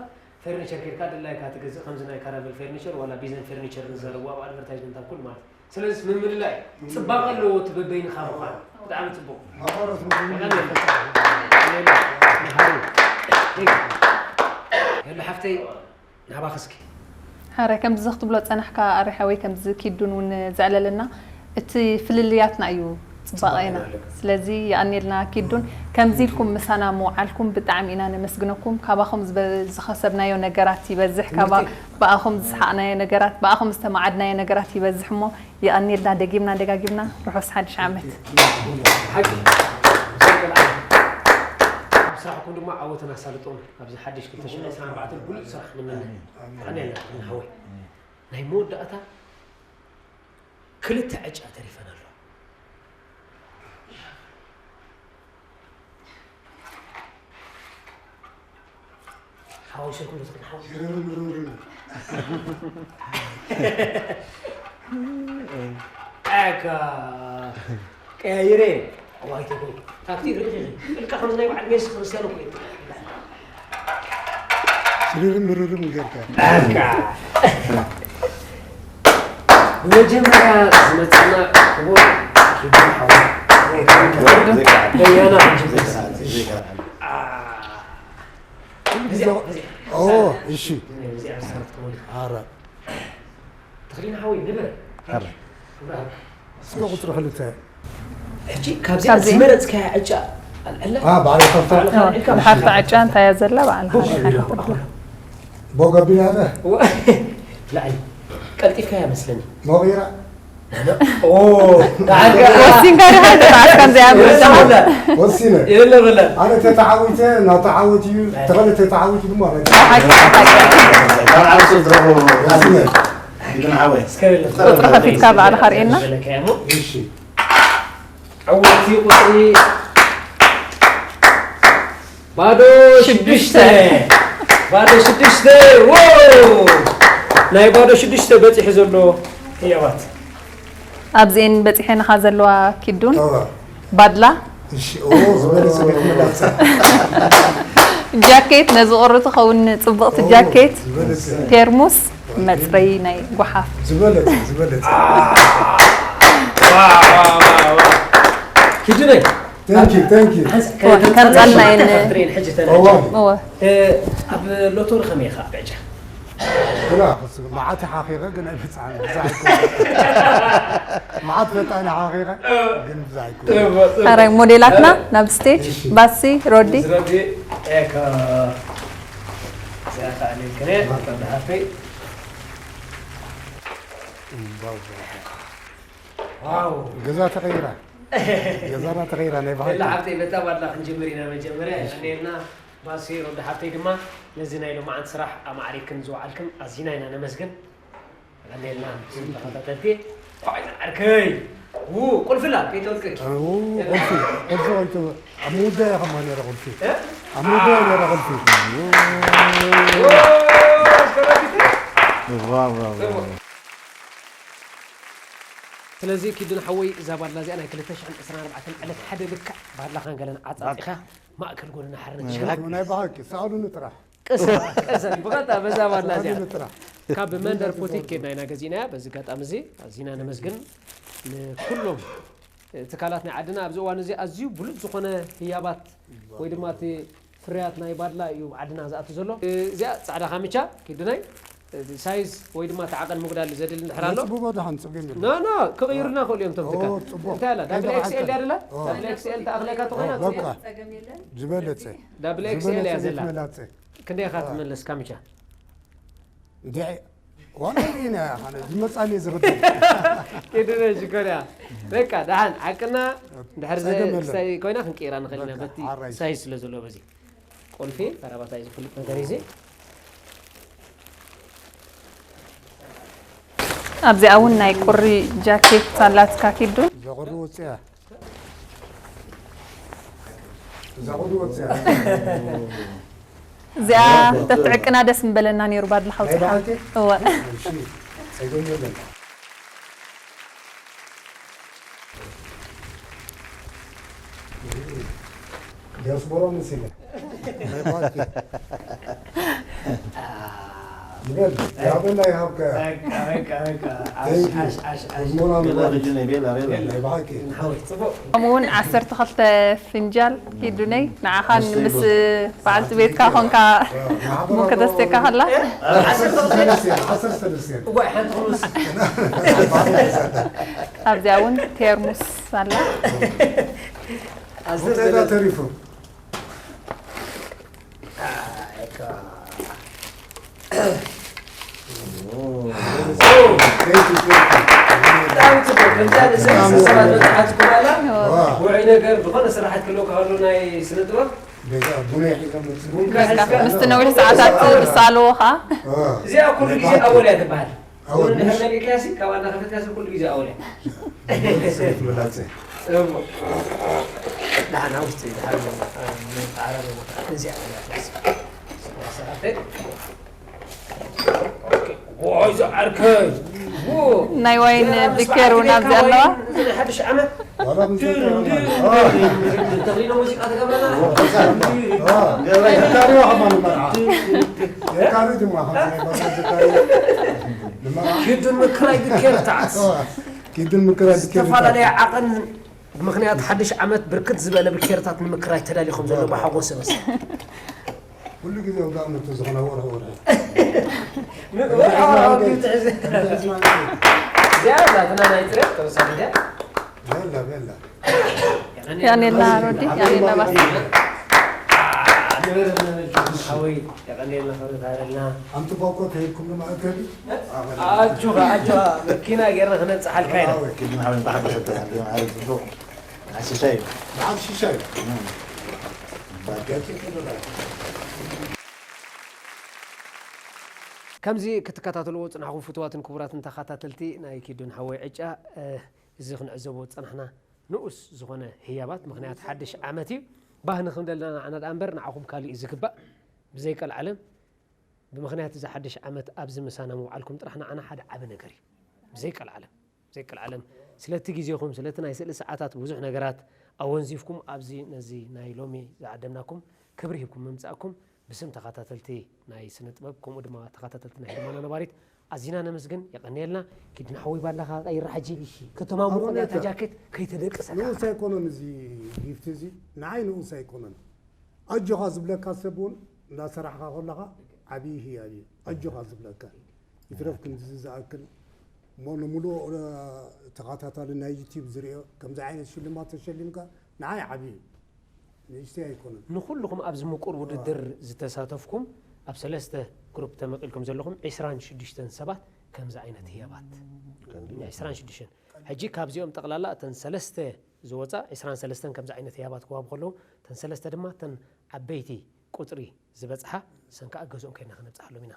ፈርኒቸር ኬድካ ድላይካ ትገዝእ ከምዚ ናይ ካራቨል ፈርኒቸር ዋላ ቢዘን ፈርኒቸር ንዛረቡ ኣብ ኣድቨርታይዝመንት ኣብ ኩሉ ማለት ስለዚ ምምልላይ ፅባቐ ኣለዎ እቲ በበይንኻ ምዃን ብጣዕሚ ፅቡቅ ሄሎ ሓፍተይ ናባኺ እስኪ ሓራይ ከምዚ ክትብሎ ዝፀናሕካ ኣሪ ሓወይ ከምዚ ኪዱን እውን ዘዕለለና እቲ ፍልልያትና እዩ ፅባቐና ስለዚ የቐንየልና ኪዱን ከምዚ ኢልኩም ምሳና ምውዓልኩም ብጣዕሚ ኢና ነመስግነኩም ካባኹም ዝኸሰብናዮ ነገራት ይበዝሕ ካባ ብኣኹም ዝሰሓቕናዮ ነገራት ብኣኹም ዝተማዓድናዮ ነገራት ይበዝሕ እሞ የቐንየልና ደጊምና ደጋጊምና ርሑስ ሓድሽ ዓመት ሓቂ ስራሕኩም ድማ ዓወትን ኣሳልጦን ኣብዚ ሓድሽ ክልተ ሽሕን ዕስራን ኣርባዕተን ብሉፅ ስራሕ ንምነ። የቐንየልና ሓወይ ናይ መወዳእታ ክልተ ዕጫ ተሪፈን ኣሎ። ሓወይ ስልኩም ዶ ትኽን ሓወይ? ኣካ ቀያይረ ዋይተኮ ካብቲ ርኢኺ ኢልካ ከምዚ ናይ በዓል ሜሲ ክርስትያኖ እኮ እዩ። ስርርም ብርርም ጌርካ ብመጀመርያ ዝመፅና ክቡር ኪዱን ሓወይ በያና እሺ ተኽሊና ሓወይ ንበር እስከ ቁፅሪ ክልተ ሕጂ ካብዚኣ ዝመረፅካያ ዕጫ ኣልዕላ ባዕሉ ከፍታ ባዕልካ ድሓርታ ዕጫ እንታይ እያ ዘላ ባዕልካ ዲኻ ትሕብር ቦግ ኣቢላ ኸ ላዕሊ ቀልጢፍካያ መስለኒ ሞቒራ ወሲንካ ዲኻ ተዓስካ ከምዚኣ ወሲነ የለ በለ ኣነ ተተዓዊተ ናብ ተዓወት እዩ ተኸለ ተተዓዊቱ ድማ ካብ ዓርሱ ዝረኸቦ ወሲነ ግን ዓወት ቁፅሪ ከፊትካ ባዕልኻ ርእየና እሺ ዕወቲ ቁፅሪ ባዶ ሽዱሽተ ባዶ ሽዱሽተ ዎ ናይ ባዶ ሽዱሽተ በፂሑ ዘሎ ህያባት ኣብዚኤን በፂሐንኻ ዘለዋ ኪዱን ባድላ ዝበለፀ ቤት መላፃ ጃኬት ነዚ ቁሪ ትኸውን ፅብቕቲ ጃኬት ቴርሙስ መፅረዪ ናይ ጓሓፍ ዝበለፀ ዝበለፀ ኪዱነይ Thank you, thank you. ከምፀልና የን እወ ኣብ ሎቶሪ ከመይ ኢኻ ብዕጫ ግና መዓት ሓኺኸ ግን ኣይበፅዓን ብዛዕኩ መዓት ፈጣን ሓኺኸ ግን ብዛዕኩ ሓራይ ሞዴላትና ናብ ስቴጅ ባሲ ሮዲ ሮዲ ኤካ እዚኣ ከኣሊልክነ ሓፍተይ ዋው፣ ዋው፣ ዋው። ዋው። ገዛ ተቐይራ። ገዛና ተቐይራ፣ ናይ ባህል። ኤላ ሓብተይ፣ በታ ባድላ ክንጅምር ኢና መጀመርያ። የቐንየልና። ባሲ ሮዳ ሓብተይ ድማ ነዚ ናይ ሎማዓንቲ ስራሕ ኣማዕሪክን ዝወዓልክን ኣዚና ኢና ነመስግን። የቐንየልና። ስም ተኸታተልቲ፣ ፋይዳ ዓርከይ። ው፣ ቁልፍላ፣ ከይተወልቅኪ። ው፣ ቁልፊ፣ ቁልፊ ወይቱ፣ ኣብ ምውዳእ ኢኻ እሞ ነይረ ቁልፊ። እ? ኣብ ምውዳእ ነይረ ቁልፊ። ው፣ ኣሽከረኪ። ዋ፣ ዋ፣ ዋ። ስለዚ ኪዱን ሓወይ፣ እዛ ባድላ እዚኣ ናይ ክልተ ሽሕን ዕስራን ኣርባዕተን ዕለት ሓደ ልክዕ ባድላኻን ገለን ዓጻጺኻ ማእከል ጎደና ሓርነት ናይ ሽግራ ብሓቂ። ናይ ብሓቂ፣ ሳእሉኒ ጥራሕ። ቅሰን፣ ቅሰን፣ ብቐጥታ በዛ ባድላ እዚኣ። ሳእሉኒ ጥራሕ። ካብ መንደር ፖቲክ ኬድና ኢና ገዚእናያ። በዚ ኣጋጣሚ እዚ ኣዚና ነመስግን ንኩሎም ትካላት ናይ ዓድና። ኣብዚ እዋን እዚ ኣዝዩ ብሉጽ ዝኾነ ህያባት ወይ ድማ እቲ ፍርያት ናይ ባድላ እዩ ዓድና ዝኣቱ ዘሎ። እዚኣ ጻዕዳ ካምቻ ኪዱናይ፣ ሳይዝ ወይ ድማ እቲ ዓቐን ምጉዳል ዘድሊ እንድሕር ኣሎ። ነጽብቦ ደሓን ጸገም የለን። ኖ፣ ኖ፣ ክቕይሩልና ክእሉ እዮም እቶም ትካል። ኦ፣ ጽቡቕ። እንታይ ኣላ? ዳብል ኤክስኤል ድያ ደላ? ኦ። ዳብል ኤክስኤል ተኣኽለካ ተኾይና? ኦ፣ በቃ። ጸገም የለን። ዝበለጸ። ዳብል ኤክስኤል እያ ዝበለጸ ዘላ። ቤት መላጸ። ክንደይ ኢኻ ኦ። ትመለስ ካምቻ? እንዴ፣ ዋና ኢና፣ ኣነ ዝመጻኒ ዝኽእል። ኪዱነ ሽኮር እያ። በቃ፣ ደሓን፣ ሓቅና፣ እንድሕር ዘ-፣ ጸገም የለን። ክሳይ ኮይና ክንቅይራ ንኽእል ኢና፣ በቃ፣ በቲ ሓራይ። ሳይዝ ስለ ዘለዎ በዚ። ቁልፊ፣ ተራባታይ ዝፍልጥ ነገር እዩ እዚ። ኣብዚኣ እውን ናይ ቁሪ ጃኬት ኣላትካ ኪዱ። እዛ ቁሪ ወፂኣ። እዛ ቁሪ ወፂኣ። እዚኣ ተትዕቅና ደስ ምበለና ነይሩ ባድልኻ ናይ ውፅኻ። በዓልቲ? እወ። እሺ፣ ጸገም የለን። ዲያስፖራ መሲለ። ናይ ፓርቲ። ይበል፣ ያበላ ይሃብካ። በቃ፣ በቃ፣ በቃ። ኣሽ፣ Thank you። ኣሽ፣ ኣሽ፣ ኣሽ። ሞራል ቤላ ይበል። ርጅነ፣ ቤላ፣ ቤላ። ቤላ። ናይ ብሓቂ። ሓወይ፣ ጽቡቕ። ከምኡ እውን ዓሰርተ ክልተ ፍንጃል ኪዱነይ፣ ንዓኻን ምስ በዓልቲ ቤትካ ኮንካ ቡን ከተስተካ ከላ። ዓሰርተ ክልተ። ዓሰርተ ክልተ። እዋይ፣ ሓንቲ ክምስ። ኣብዚኣ እውን ቴርሙስ ኣላ። ዓሰርተ ክልተ። ተሪፉ። ብጣዕሚ ጽቡቕ። ከምዚኣ ንሰብ ሰባት በጽሓትኩም ኣላ። ውዑይ ነገር፣ ዝኾነ ስራሓት ክህልወካ ከሎ ናይ ስነ ጥበብ። ቡና ሒዞም መጽኡ። ቡን በቃ፣ ሒዝካ ምስቲ ነዊሕ ሰዓታት ዝሰኣልዎ ኸኣ። እዚኣ ኩሉ ግዜ ኣወል እያ ትበሃል። ኣወል ቡን እንድሕር ምሽ? መሊእካሲ፣ ካብ ኣናኸፈትካሲ ኩሉ ግዜ ኣወል እያ። ሰይፍ መላጸ። ጽቡቕ። ደሓን ውሽጢ፣ ደሓን፣ እ፣ መቃረቢ ቦታ። እዚኣ እያ። ሰዓተይ። ኦኬ። ዋይ፣ ዝዓርከይ። ዎ። ናይ ዋይን ያ፣ ምስ ቢኬር በዓል እውን ግዴታ ኣብዚኣ ኣለዋ። ዋይን፣ እዚ ናይ ሓድሽ ዓመት። ዋላ ምስ ድር፣ ድር፣ ድር፣ ድር፣ ድር፣ ድር፣ ተኽሊሎ ሙዚቃ ትገብረና። ዋ፣ ዋ። ዋ፣ ዋ። ዋ፣ ዋ። ዋ፣ ዋ። የካሪ ድማ፣ ዋ፣ ዋ። ዋ። ኪዱን ምክራይ ብኬርታት። ዋ፣ ኪዱን ምክራይ ብኬርታት። ዝተፈላለየ ዓቐን ብምኽንያት ሓድሽ ዓመት ብርክት ዝበለ ብኬርታት ንምክራይ ተዳሊኹም ዘሎ ብሓጎስ መስ። ኩሉ ግዜ ወጋእ ምርቱ ዝኾነ ወርሒ ወርሒ። ን-፣ ወርሒ ወርሒ ወርሒ ትሕዝ። እዚኣ ናትና ናይ ጽሬት ተወሳኺ ድያ? ቤላ፣ ቤላ። ያኔላ ሮዲ፣ ያኔላ ባስ። ሓወይ፣ የቐንየልና፣ ክብረት ሃበልና። ኣንቲ ባኮ ተሂብኩም ንማእከል? ኣጆኻ፣ ኣጆኻ፣ መኪና ጌርና ክነብጽሓልካ ኢና። ኣወ። ኪዱን ሓወይ፣ ብሓቂ ሰተና፣ ብሓቂ ጽቡቕ። በዓል ሽሻይ እዩ። በዓል ሽሻይ እዩ። እም። ከምዚ ክትከታተልዎ ጽናሕኩም ፍቱዋትን ክቡራትን ተኸታተልቲ ናይ ኪዱን ሓወይ ዕጫ፣ እ፣ እዚ ክንዕዘቦ ዝጸናሕና ንኡስ ዝኾነ ህያባት ምኽንያት ሓድሽ ዓመት እዩ። ባህ ንኽብለልና ንዓና ደኣ እምበር ንዓኹም ካልእ እዩ ዝግባእ። ብዘይቀልዓለም ብምኽንያት እዚ ሓድሽ ዓመት ኣብዚ ምሳና ምውዓልኩም ጥራሕ ንዓና ሓደ ዓቢ ነገር እዩ። ብዘይቀልዓለም። ዘይቀልዓለም፣ ስለቲ ግዜኹም፣ ስለቲ ናይ ስእሊ ሰዓታት ብዙሕ ነገራት ኣወንዚፍኩም ኣብዚ ነዚ ናይ ሎሚ ዝዓደምናኩም ክብሪ ሂብኩም ምምጻእኩም ብስም ተኸታተልቲ ናይ ስነ ጥበብ ከምኡ ድማ ተኸታተልቲ ናይ ህድሞና ነባሪት ኣዚና ነመስግን። የቐንየልና። ኪድ ንሓወይ ባላኻ ቀይራ ሕጂ እሺ። ከተማሙቑ ኣብኡ ነታ ነታ ጃኬት ከይተደቅሰካ። ንኡስ ኣይኮነን እዚ ጊፍት እዚ፣ ንዓይ ንኡስ ኣይኮነን። ኣጆኻ ዝብለካ ሰብ እውን እንዳሰራሕካ ከለኻ ዓብዪ ህያብ እዩ። ኣጆኻ ዝብለካ። ይትረፍ ክንድዚ ዝኣክል እሞ ንምሉእ፣ እ፣ ተኸታታሊ ናይ ዩቲዩብ ዝርእዮ ከምዚ ዓይነት ሽልማት ተሸሊምካ ንዓይ ዓብዪ እዩ። ንእሽተይ ኣይኮነን። ንኹልኹም ኣብዚ ምቁር ውድድር ዝተሳተፍኩም ኣብ ሰለስተ ግሩፕ ተመቒልኩም ዘለኹም ዒስራን ሽዱሽተን ሰባት ከምዚ ዓይነት ህያባት። ዕስራን ሽዱሽተን። ሕጂ ካብዚኦም ጠቕላላ እተን ሰለስተ ዝወፃ ዕስራን ሰለስተን ከምዚ ዓይነት ህያባት ክዋብ ከለዉ፣ እተን ሰለስተ ድማ እተን ዓበይቲ ቁፅሪ ዝበፅሓ፣ ሰን ከዓ ገዝኦም ከይድና ከነብፅሓሎም ኢና።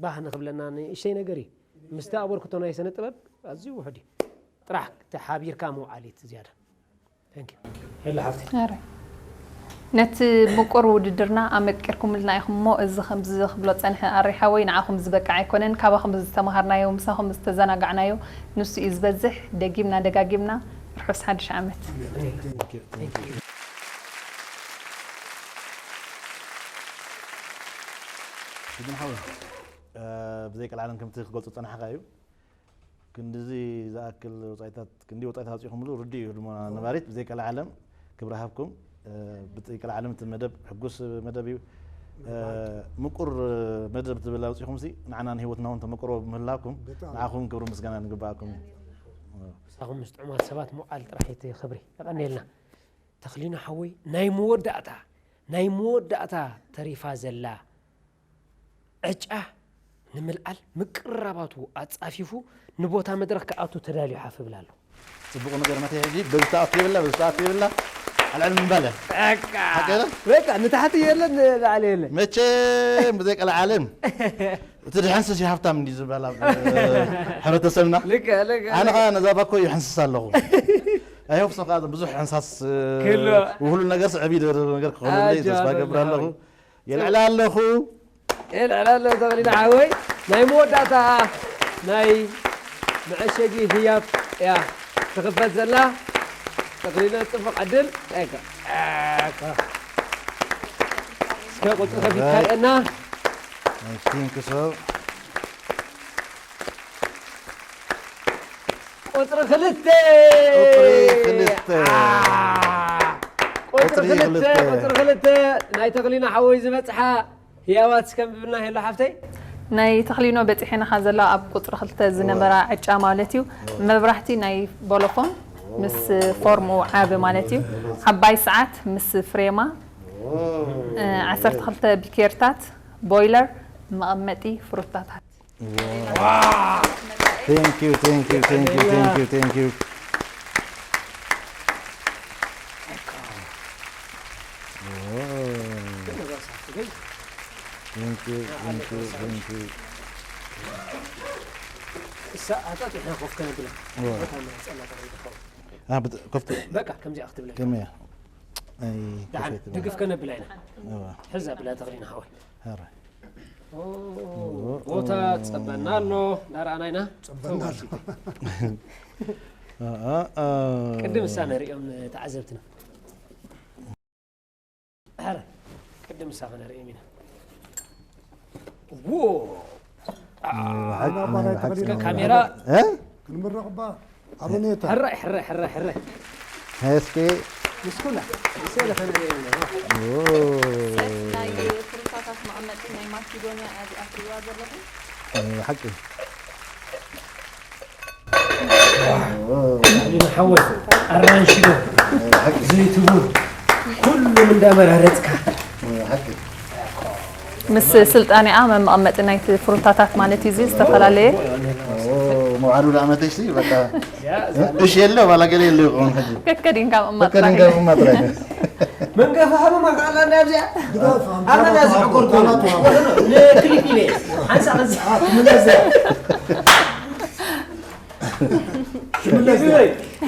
ባህ ንክብለና ንእሽተይ ነገር እዩ። ምስቲ ኣበርክቶ ናይ ስነ ጥበብ ኣዝዩ ውሑድ እዩ። ጥራሕ ተሓቢርካ ምውዓል እዩ እቲ ዝያዳ። Thank you። ሄሎ ሓፍቲ። ኣረ። ነቲ ምቁር ውድድርና ኣመቂርኩምልና ኢኹም እሞ፣ እዚ ከምዚ ክብሎ ጸንሐ፣ ኣረይ ሓወይ፣ ንዓኹም ዝበቅዕ ኣይኮነን። ካባኹም ዝተማሃርናዮ፣ ምሳኹም ዝተዘናጋዕናዮ፣ ንሱ እዩ ዝበዝሕ። ደጊምና ደጋጊምና፣ ርሑስ ሓድሽ ዓመት። Thank you። Thank you። ስግን ሓወይ፣ እ፣ ብዘይ ቀልዓለም ከምቲ ክገልጾ ዝጸናሕካ እዩ። ክንድዚ ዝኣክል ወጻኢታት፣ ክንዲ ወጻኢታት ኣውጺእኩምሉ ርዱእ እዩ ድማ ነባሪት። ብዘይ ቀልዓለም ክብሪ ሃብኩም። እ፣ ብዘይ ቀልዓለም እቲ መደብ ሕጉስ መደብ እዩ። እ፣ ምቁር መደብ ትብል ኣውጺእኩምሲ ንዓና ንህይወትና እውን ተመክሮ ብምህላውኩም ብጣዕሚ። ንዓኹም ክብሪ ምስጋና ንግብኣኩም እዩ። ምሳኹም ምስ ጥዑማት ሰባት ምውዓል ጥራሕ እቲ ክብሪ። የቐንየልና። ተኽሊኖ ሓወይ፣ ናይ መወዳእታ፣ ናይ መወዳእታ ተሪፋ ዘላ ዕጫ ንምልዓል ምቅርራባቱ ኣጻፊፉ ንቦታ መድረኽ ክኣቱ ተዳልዩ ሓፍ እብል ኣሎ። ጽቡቕ ነገር መተ ሕጂ በዚ ተኣቱ የብላ፣ በዚ ተኣቱ የብላ፣ ኣልዕል ምባለ። በቃ፣ ሓቂ የለን? በቃ፣ ንታሕቲ የለን፣ ንላዕሊ የለን። መቸም ብዘይ ቀልዓለም። እቲ ድሕንስስ እዩ ሃብታም እንዲ ዝበሃል ኣብ፣ እ፣ ሕብረተሰብና። ልክዕ፣ ልክዕ፣ ኣነ ልክዕ። ኸዓ ነዛ ባኮ ይሕንስስ ኣለኹ። ኣይሆፕ ሶ ኸዓ ብዙሕ ሕንሳስ፣ እ፣ ክህልዎ። ብኹሉ ነገር ስዕብ ይደርብ ነገር ክኾነለይ ኣጆ፣ ተስፋ ኣጆ፣ እገብር ኣለኹ። ሓወይ። የልዕል ኣለኹ። የልዕል ኣለኹ፣ ተኽሊና ሓወይ። ናይ መወዳእታ ናይ መዐሸጊ ህያብ እያ ትኽፈት ዘላ። ተኽሊና፣ ጽቡቕ ዕድል። ኤካ፣ ኤካ። እስከ ቁጽሪ ከፊትካ ርኤና። I think so። ቁጽሪ ክልተ። ቁጽሪ ክልተ። አ፣ ቁጽሪ ቁጽሪ ክልተ፣ ክልተ። ቁጽሪ ክልተ ናይ ተኽሊና ሓወይ ዝበጽሓ ህያባት እስከ ኣንብብልና ሄሎ ሓፍተይ። ናይ ተኽሊኖ በጺሐናኻ ዘሎ ኣብ ቁጽሪ ክልተ ዝነበራ እወ። ዕጫ ማለት እዩ። እወ። መብራህቲ ናይ ቦሎፎን ምስ ፎርምኡ ዓቢ ማለት እዩ። ዓባይ ሰዓት ምስ ፍሬማ። እወ። እ፣ ዓሰርተ ክልተ ቢኬርታት፣ ቦይለር፣ መቐመጢ ፍሩታታት። Wow! Thank you, thank you, thank you, thank you, thank you. Thank you, thank you, thank you. እሳ ኣጣጢሕና ኮፍ ከነብላ። እወ። ቦታ መርጸና ተረዲእካ። አ፣ ብት-፣ ኮፍ ት-፣ በቃ፣ ከምዚኣ ክትብለካ። ከመይ እያ? ኣይ፣ ደሓን፣ ኮፍ ኣይትበል። ድግፍ ከነብላ ኢና። እወ። ሕዛ ብላ ተኽሊና ሓወይ። ኧረ። ኦ፣ ኦ፣ ቦታ ኦ። ጸበና ኣሎ፣ እንዳረኣና ኢና። ጸበና ኣሎ። አ፣ አ፣ አ። ቅድም እሳ ነርእዮም ተዓዘብትና። ኧረ፣ ቅድም እሳ ከነርእዮም ኢና። ዎ! አ፣ ሓቂ፣ ሓቂ። ካሜራ። እ? ክንምረቕ እባ ኣብ ሁኔታ። ሕራይ፣ ሕራይ፣ ሕራይ፣ ሕራይ። እስኪ። ምስ ኩላ፣ ምስ ኩላ ከነርእዮም ኢና። ዎ። ናይ ፍሩታታት መቐመጢ ናይ ማሲዶንያ እያ እዚኣ ትርእይዋ ዘለኹም። እ፣ ሓቂ። ሊና ሓወይ፣ ኣራንሺ ዶ፣ ሓቂ። ዘይትቡን፣ ኩሉም እንዳመራረጽካ። ሓቂ። ምስ ስልጣኔኣ መመቐመጢ ናይቲ ፍሩታታት ማለት እዩ። እዚ ዝተፈላለየ ኦ፣ መውዓሉ ለዓመተሽ ሲ፣ በቃ፣ ያ፣ እሺ፣ የለ፣ ባላ ገለ የለ ይኸውን ሕጂ። ከከዲንካ ምቕማጥ ከከዲንካ ጥራሕ። ምቕማጥ ጥራሕ። መንገፊ ሃበማ ከኣላ እንዳ ኣብዚኣ። ግዳፍ፣ ኣመና ግዳፍ፣ ዝሕኮር ግዳፍ፣ ኮይኑ። ግዳፍ። ንክሊፕ ኢለ። ሓንሳ ከዚ። ኣት፣ ምን እዚኣ? ሽምለስ እያ።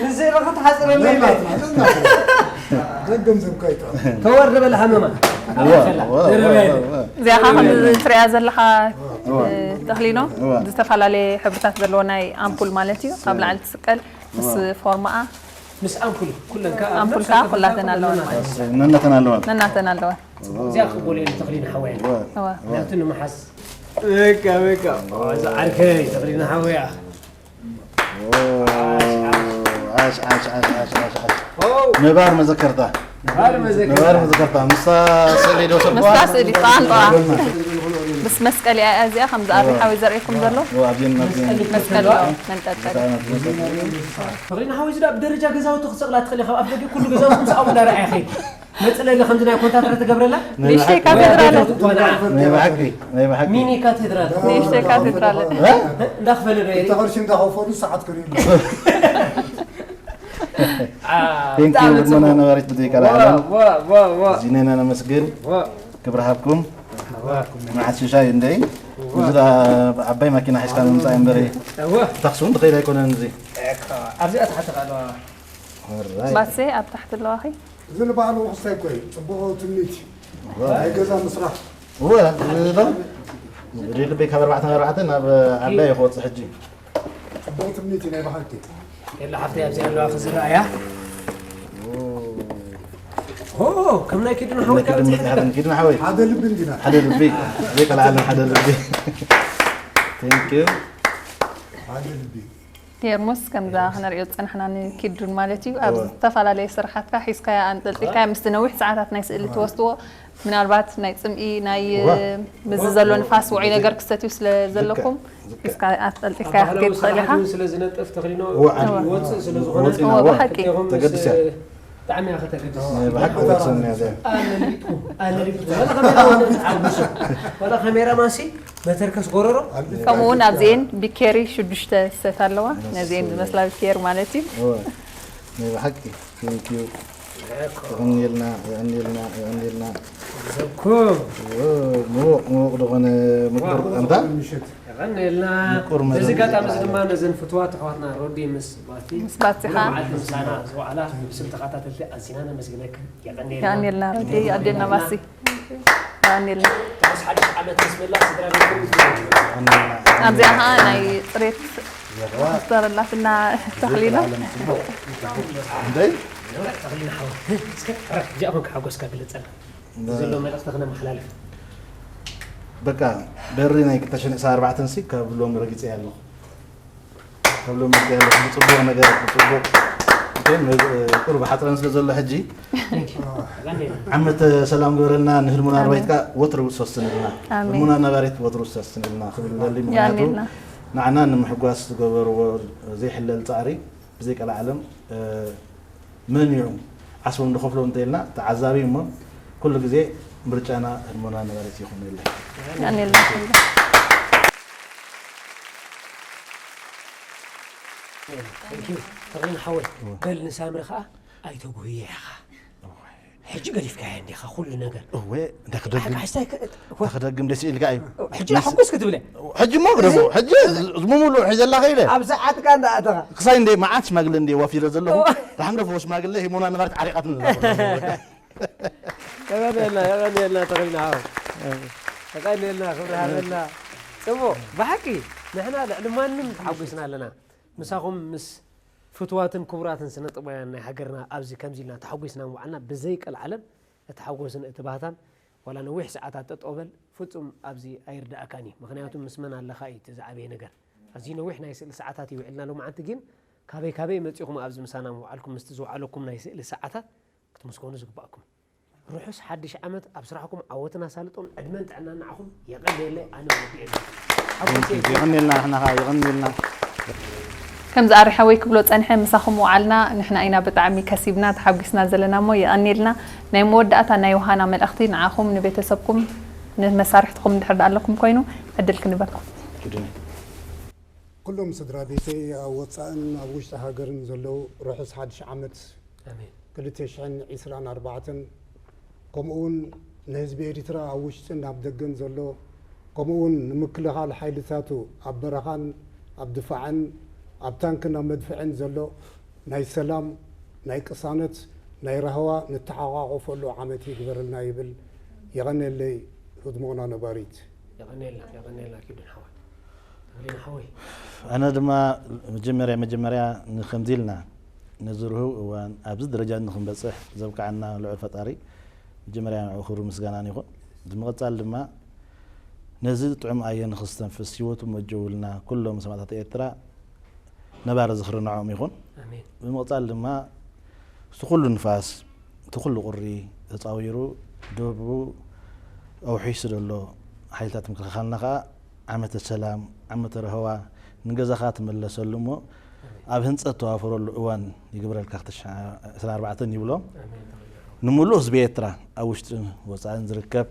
ንዘይ ረኸት ሓጽረለይ። ነናትና፣ ነናትና። ደገም ዘምካይታ። ተወርደ በል ሃመማ። እዋ፣ እዋ፣ እዋ፣ እዋ። እዚኣ ኸዓ ከምዚ ትሪኣ ዘለኻ፣ እዋ። እ፣ ተኽሊኖ፣ እዋ። ዝተፈላለየ ሕብርታት ዘለዎ ናይ ኣምፑል ማለት እዩ። ኣብ ላዕሊ ትስቀል፣ ምስ እዋ። ፎርማኣ። ምስ ኣምፑል፣ ኩለን ከኣ ኣምፑል ነፍሲ ከኣ ወከፍ ኩላተን ኣለዋ። ኣለዋ። ነናተን ኣለዋ። ነናተን ኣለዋ። እዚኣ ክቦል እየ ንተኽሊና ሓወይ። እዋ። እዋ። ምኽንያቱ ንምሓዝ። በቃ፣ በቃ። እዛ ዓርከይ ተኽሊና ሓወያ። ኦ፣ ዓሽ፣ ዓሽ፣ ዓሽ። ኦ። ነባር መዘከርታ። ነባር መዘከርታ። ነባር መዘከርታ። ምስታ ስእሊ ዶ ሰብኳ? ምስታ ስእሊ፣ ጠዓም፣ ጠዓም። ምስ መስቀል እያ እዚኣ፣ ከምዚ ኣርኒ ሓወይ ዘርእየኩም ዘሎ። ኣብዚን ኣብዚን መስቀል ዘለዋ መንጠልጠሊ። ተኽሊና ሓወይ ዝዳ ብደረጃ ገዛውቲ ክሰቕላ ትኽእል ኢኻ። ኣብ ደገ ኩሉ ገዛውቲ ምስ ኣብኡ እንዳረኣያ ኸይድ መፅለሊ ከምዚ ናይ ኮንታትራ ትገብረላ ንእሽተይ ካቴድራል። ናይ ብሓቂ ናይ ብሓቂ ሚኒ ካቴድራል ንእሽተይ ካቴድራል። እንዳኽፈለ ዶ የርኢ ተቐርሺ እንዳኸፈሉ ሰዓት ክርእዩ ቴንኪዩ ህድሞና ነባሪት ብዘይ ቀልዓለም እዚነና ነመስግን ክብሪ ሃብኩም መዓት ሽሻይ እንደይ እዚ ደኣ ዓባይ ማኪና ሒዝካ ንምምፃእ እምበሪ ታክሲ እውን ትኸይድ ኣይኮነን እዚ ኣብዚኣ ትሓተኻ ኣለዋ ባሴ ኣብ ታሕቲ ኣለዋኺ እዚ ንባዕሉ ውሕስታይ እኮ እዩ ፅቡቕ ትምኒት ናይ ገዛ ምስራሕ እወ ዶ ሪል ቤት ካብ ኣርባዕተ ኣርባዕተ ናብ ዓባይ ክወፅእ ሕጂ ፅቡቕ ትምኒት እዩ ናይ ብሓቂ የላ ሓፍተይ ኣብዚኣ ኣለዋ ክዝረኣያ ኦ ከም ናይ ኪዱ ንሓወይ ካብ ክድን መፅሓትን ኪድን ሓወይ ሓደ ልቢ እንዲና ሓደ ልቢ ዘይቀልዓለም ሓደ ልቢ ቴንኪዩ ሓደ ልቢ ሄርሞስ ከምዛ ክነሪኦ ዝፀናሕና ንኪዱን ማለት እዩ ኣብ ዝተፈላለዩ ስራሓትካ ሒዝካያ ኣንጠልጢልካያ ምስቲ ነዊሕ ሰዓታት ናይ ስእሊ ትወስድዎ ምናልባት ናይ ፅምኢ ናይ እዋ። ምዚ ዘሎ ንፋስ ውዑይ ነገር ክሰትዩ ስለ ዘለኩም ዝከ- ሒዝካ ኣንጠልጢልካያ ክትከይድ ትኽእል ኢኻ ስለ ዝነጥፍ ተኽሊኖ እዋ። ይወፅእ ስለ ዝኾነ ወፂና እዋ፣ እዋ ብሓቂ። ክልቴኹም ተገድሰ ብጣዕሚ እያ ከተገድስ ናይ ብሓቂ ወፅና እዚኣ ኣነሊጥኩም ኣነሊጥኩም ወላ ካሜራ ማሲ መተርከስ ጎረሮ ከምኡ እውን ኣብዚኤን ቢኬሪ ሽዱሽተ ሰት ኣለዋ ነዚኤን ዝመስላ ቢኬሪ ማለት እዩ እወ። ናይ ብሓቂ ቴንኪዩ የቐንየልና የቐንየልና የቐንየልና ዘኩም ምዉቕ ምዉቕ ዝኾነ ምቁር ኣንታ የቐንየልና ምቁር መደብ በዚ ኣጋጣሚ እዚ ድማ ነዘን ፍትዋት ኣሕዋትና ሮዲ ምስ ባቲ ምስ ባቲ ኸዓ መዓልቲ ምሳና ዝወዓላ ብስም ተኸታተልቲ ኣዚና ነመስግነክን የቐንየልና የቐንየልና ረዲ ኣዴና ባሲ የቐንየልና ተመስ ሓድሽ ዓመት ምስ መላ ስድራ ቤትኩም ኣብዚኣ ኸዓ ናይ ፅሬት ክስተረላትና ተኽሊና እንደይ ተኽሊና ሓወይ እስከ ዕረፍ እዚኣ ኮንካ ሓጎስካ ግለፀልና ዘሎ መልእኽቲ ክነመሓላልፍ በቃ በሪ ናይ ክልተ ሽሕን ዕስራን ኣርባዕተን ሲ ካብ ሎም ረጊፀ ኣለኹ ካብ ሎም ረጊፀ ኣለኹ ብፅቡቕ ነገር ብፅቡቕ ቁሩብ ሓፅረን ስለ ዘሎ ሕጂ ዓመት ሰላም ግበረልና ንህልሙና ኣርባይትካ ወትሩ ውሰስንልና ኣሜን። ህልሙና ነባሪት ወትሩ ውሰስንልና ክብል ደሊ ምክንያቱ የቐንየልና። ንዓና ንምሕጓስ ዝገበርዎ ዘይሕለል ፃዕሪ ብዘይ ቀልዓለም መን እዩ ዓስቦም ዝኸፍሎ እንተኢልና ተዓዛቢ እሞ ኩሉ ግዜ ምርጫና ህልሞና ነባሪት ይኹን የለን የቐንየልና። ተኽሊን ሓወይ በል ንሳምሪ ከዓ ኣይተጉህየ ኢኻ ሕጂ ገዲፍካያ እንዲኻ ኩሉ ነገር እወ እንታይ ክደግም ሓሽታይ እንታይ ክደግም ደስ ኢልካ እዩ ሕጂ ሓጎስ ክትብለ ሕጂ እሞ ግደፎ ሕጂ ዝሙሙሉ ሒዘላ ከይደ ኣብ ሰዓትካ እንዳኣተኻ ክሳይ እንደ መዓት ሽማግለ እንደ ዋፊረ ዘለኹ ዳሕም ደፎ ሽማግለ ሂሞና ነባሪት ዓሪቓት የቐንየልና የቐንየልና ተኽሊን ሓወይ የቐንየልና ክብሪ ሃበልና ፅቡቕ ብሓቂ ንሕና ልዕሊ ማንም ተሓጒስና ኣለና ምሳኹም ምስ ፍትዋትን ክቡራትን ስነ ጥበባውያን ናይ ሃገርና ኣብዚ ከምዚ ኢልና ተሓጒስና ምውዓልና ብዘይ ቀልዓለም እቲ ሓጎስን እቲ ባህታን ዋላ ነዊሕ ሰዓታት ጠጠው በል ፍጹም ኣብዚ ኣይርዳእካን እዩ ምኽንያቱ ምስ መን ኣለኻ እዩ እቲ ዝዓበየ ነገር ኣዝዩ ነዊሕ ናይ ስእሊ ሰዓታት ይውዕልና ሎማዓንቲ ግን ካበይ ካበይ መጺኹም ኣብዚ ምሳና ምውዓልኩም ምስቲ ዝወዓለኩም ናይ ስእሊ ሰዓታት ክትምስገኑ ዝግባእኩም ርሑስ ሓድሽ ዓመት ኣብ ስራሕኩም ዓወትን ኣሳልጦን ዕድመን ጥዕናን ንዓኹም የቐንየለይ ኣነ ወዲኤ ኣለኹ ሓጎሰይ የቐንየልና ንሕና ኸዓ የቐንየልና ከምዚ ኣርሓወይ ክብሎ ጸንሐ ምሳኹም ውዓልና ንሕና ኢና ብጣዕሚ ከሲብና ተሓጒስና ዘለና እሞ የቐንየልና ናይ መወዳእታ ናይ ውሃና መልእኽቲ ንዓኹም ንቤተሰብኩም ንመሳርሕትኹም እንድሕር ደኣ ኣለኩም ኮይኑ ዕድል ክንበኩም ኪዱኒ ኩሎም ስድራ ቤተይ ኣብ ወፃእን ኣብ ውሽጢ ሃገርን ዘለዉ ርሑስ ሓድሽ ዓመት ኣሜን ክልተ ሽሕን ዕስራን ኣርባዕተን ከምኡውን ንህዝቢ ኤሪትራ ኣብ ውሽጥን ኣብ ደገን ዘሎ ከምኡውን ንምክልኻል ሓይልታቱ ኣብ በረኻን ኣብ ድፋዕን ኣብ ታንክን ኣብ መድፍዕን ዘሎ ናይ ሰላም ናይ ቅሳነት ናይ ራህዋ ንተሓቋቆፈሉ ዓመት ይግበረልና ይብል የቐነለይ ህድሞና ነባሪት የቐነልና የቐነልና ኪዱን ሓወይ ተኽሊን ሓወይ ኣነ ድማ መጀመርያ መጀመርያ ንከምዚ ኢልና ነዚ ርህው እዋን ኣብዚ ደረጃ ንክንበፅሕ ዘብቅዓና ልዑል ፈጣሪ መጀመርያ ንዕኡ ክብሪ ምስጋናን ይኹን ብምቕፃል ድማ ነዚ ጥዑም ኣየር ንክስተንፍስ ህይወቱ መጀውልና ኩሎም ሰማእታት ኤርትራ ነባሪ ዝኽሪ ንዕኦም ይኹን ኣሜን ብምቕፃል ድማ እቲ ኩሉ ንፋስ እቲ ኩሉ ቁሪ ተፃዊሩ ደቡ ኣውሒሱ ዘሎ ሓይልታት ምክልኻልና ከዓ ዓመተ ሰላም፣ ዓመተ ረህዋ፣ ንገዛኻ ትመለሰሉ እሞ ኣብ ህንፀት ተዋፈረሉ እዋን ይግበረልካ። ክልተ ሽሕን ዕስራን ኣርባዕተን ይብሎ። ንምሉእ ህዝቢ ኤርትራ ኣብ ውሽጥን ወፃእን ዝርከብ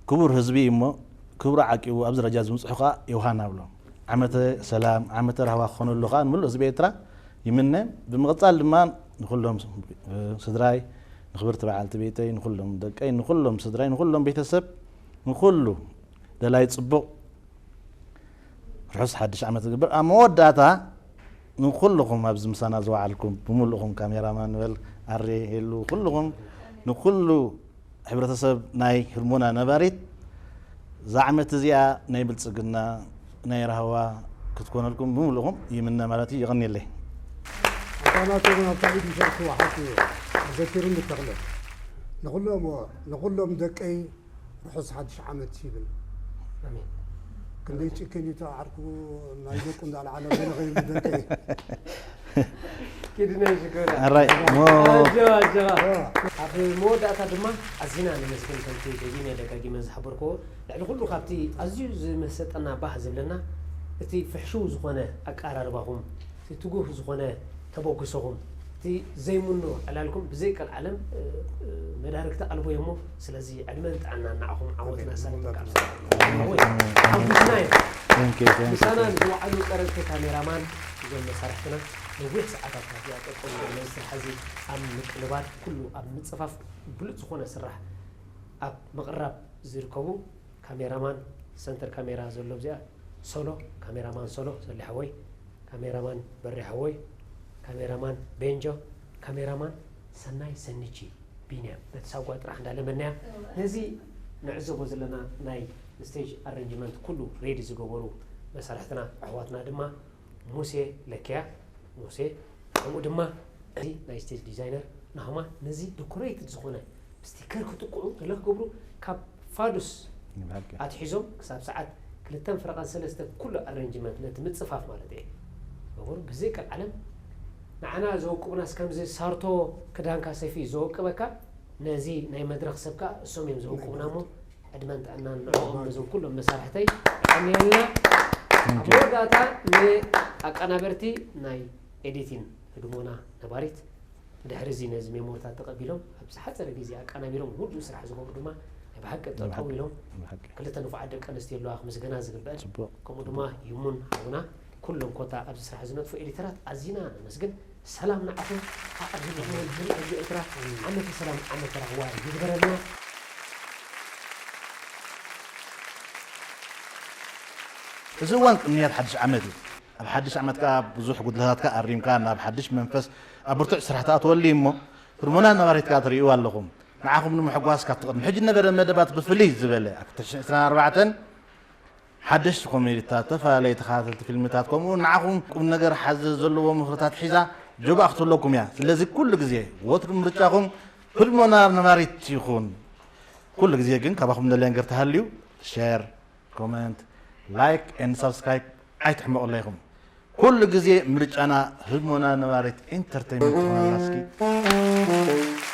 ክቡር ህዝቢ እሞ ክብሩ ዓቂቡ ኣብዚ ደረጃ ዝምፅሑ ከዓ ዮሃና ብሎ። ዓመተ ሰላም፣ ዓመተ ራህዋ ክኾነሉ ከዓ ንምሉእ ህዝቢ ኤርትራ ይምነ። ብምቕፃል ድማ ንኩሎም ስድራይ፣ ንክብርቲ በዓልቲ ቤተይ፣ ንኩሎም ደቀይ፣ ንኩሎም ስድራይ፣ ንኩሎም ቤተሰብ፣ ንኩሉ ደላይ ፅቡቕ ርሑስ ሓድሽ ዓመት ዝግበር። ኣብ መወዳእታ ንኩልኹም ኣብዚ ምሳና ዝወዓልኩም ብምሉእኹም፣ ካሜራማን ንበል፣ ኣሬ፣ ሄሉ፣ ኩልኹም፣ ንኩሉ ሕብረተሰብ ናይ ህድሞና ነባሪት፣ እዛ ዓመት እዚኣ ናይ ብልጽግና፣ ናይ ራህዋ ክትኮነልኩም ብምሉእኹም ይምነ ማለት እዩ። የቐንየለይ። ኣባናቶም ኣብ ታሪክ ይሰርኩ ሓቂ እዩ። ዘኪሩኒ ተኽለ። ንኹሎም ንኹሎም ደቀይ ርሑስ ሓድሽ ዓመት ይብል። ኣሜን። ክንደይ ጭክን እዩ ተዓርኩ፣ ናይ ደቁ እንዳልዓለ ገለ ከይብል ደቀይ። ኪድና ይሽኮር። ኣራይ፣ ሞ ኣጆኻ፣ ኣጆኻ። ኣብ መወዳእታ ድማ ኣዚና ነመስግን፣ ከምቲ ደጊመ ደጋጊመ ዝሓበርክዎ፣ ልዕሊ ኩሉ ካብቲ ኣዝዩ ዝመሰጠና ባህ ዝብለና፣ እቲ ፍሕሽው ዝኾነ ኣቀራርባኹም፣ እቲ ትጉህ ዝኾነ ተበግሶኹም፣ እቲ ዘይምኖ ዕላልኩም ብዘይ ቀልዓለም፣ እ፣ እ፣ መዳርግቲ ኣልቦ እዩሞ፣ ስለዚ ዕድመን ጥዕናን ንዓኹም፣ ዓወትና ኣሜን። ሰላም ኣሜን። ተቃርሳ። ኣሜን። ኣወይ፣ ኣሜን። ሓጉስና እዩ። Thank you, thank you, ምሳና thank you። ንዝወዓሉ ቀረብቲ ካሜራማን፣ እዞም መሳርሕትና ነዊሕ ሰዓታት ናብዚኣ ጠጠው ኢሎም ነዚ ስራሕ እዚ ኣብ ምቅልባል፣ ኩሉ ኣብ ምጽፋፍ ብሉጽ ዝኾነ ስራሕ ኣብ ምቕራብ ዝርከቡ ካሜራማን፣ ሰንተር ካሜራ ዘሎ ኣብዚኣ፣ ሶሎ፣ ካሜራማን ሶሎ፣ ሰሊ ሓወይ፣ ካሜራማን በሪ ሓወይ፣ ካሜራማን ቤንጆ፣ ካሜራማን ሰናይ ሰኒቺ፣ ቢንያም፣ በቲ ሳጓ ጥራሕ እንዳለመንያ፣ ነዚ ንዕዘቦ ዘለና ናይ ስቴጅ ኣሬንጅመንት ኩሉ ሬዲ ዝገበሩ መሳርሕትና ኣሕዋትና ድማ፣ ሙሴ ለኪያ፣ ሙሴ፣ ከምኡ ድማ እዚ ናይ ስቴጅ ዲዛይነር ናሆማ፣ ነዚ ዲኮሬትድ ዝኾነ ስቲከር ክጥቅዑ ገለ ክገብሩ፣ ካብ ፋዱስ ብሓቂ። ኣትሒዞም ክሳብ ሰዓት ክልተን ፈረቓን ሰለስተ ኩሉ ኣሬንጅመንት ነቲ ምጽፋፍ ማለት እየ ዝገበሩ። ብዘይ ቀልዓለም ንዓና ዘወቅቡናስ ከምዚ ሳርቶ ክዳንካ ሰፊ ዘወቅበካ፣ ነዚ ናይ መድረኽ ሰብካ እሶም እዮም ዘወቅቡና እሞ ዕድመን ጥዕናን ንዕኦም ነዞም ኩሎም መሳርሕተይ የቐንየልና። Thank ኣብ you። መወዳእታ ንኣቀናበርቲ ናይ ኤዲቲን ህድሞና ነባሪት፣ ድሕሪ እዚ ነዚ ሜሞርታት ተቐቢሎም ኣብ ዝሓጸረ ግዜ ኣቀናቢሮም ውዱእ ስራሕ ዝገብሩ ድማ ናይ ብሓቂ ጠጠው ብሓቂ፣ ኢሎም ብሓቂ። ክልተ ንፉዓት ደቂ ኣንስትዮ ኣለዋ ክምስገና ዝግበአን። ጽቡቕ። ከምኡ ድማ ይሙን ሓውና ኩሎም ኮታ ኣብዚ ስራሕ ዝነጥፉ ኤዲተራት ኣዚና ነመስግን። ሰላም ንዓኹም። ኣብ ዝብሉ ህዝቢ ኤርትራ ዓመተ ሰላም ዓመተ ራህዋ ይግበረልና። እዚ እዋን ቅንያት ሓድሽ ዓመት እዩ። ኣብ ሓድሽ ዓመት ከኣ ብዙሕ ጉድለታትካ ኣሪምካ ናብ ሓድሽ መንፈስ ኣብ ብርቱዕ ስራሕ ትኣትወሉ እዩ እሞ፣ ህድሞና ነባሪት ከኣ ትርእይዋ ኣለኹም። ንዓኹም ንምሕጓስ ካብቲ ቅድሚ ሕጂ ነበረ መደባት ብፍልይ ዝበለ ኣብ ክልተ ሽሕን ዕስራን ኣርባዕተን ሓደሽቲ ኮሜዲታት፣ ዝተፈላለዩ ተኸታተልቲ ፊልምታት፣ ከምኡ እውን ንዓኹም ቁም ነገር ሓዘ ዘለዎ ምኽርታት ሒዛ ጆባኣ ክትህለኩም እያ። ስለዚ ኩሉ ግዜ ወትሩ ምርጫኹም ህድሞና ነባሪት ይኹን። ኩሉ ግዜ ግን ካባኹም ንደልያ ነገር ተሃልዩ ሸር፣ ኮመንት፣ ላይክ ኤንድ ሳብስክራይብ ኣይትሕመቑለይ ኢኹም። ኩሉ ግዜ ምርጫና ህድሞና ነባሪት ኢንተርቴይንመንት ትኾነና እስኪ።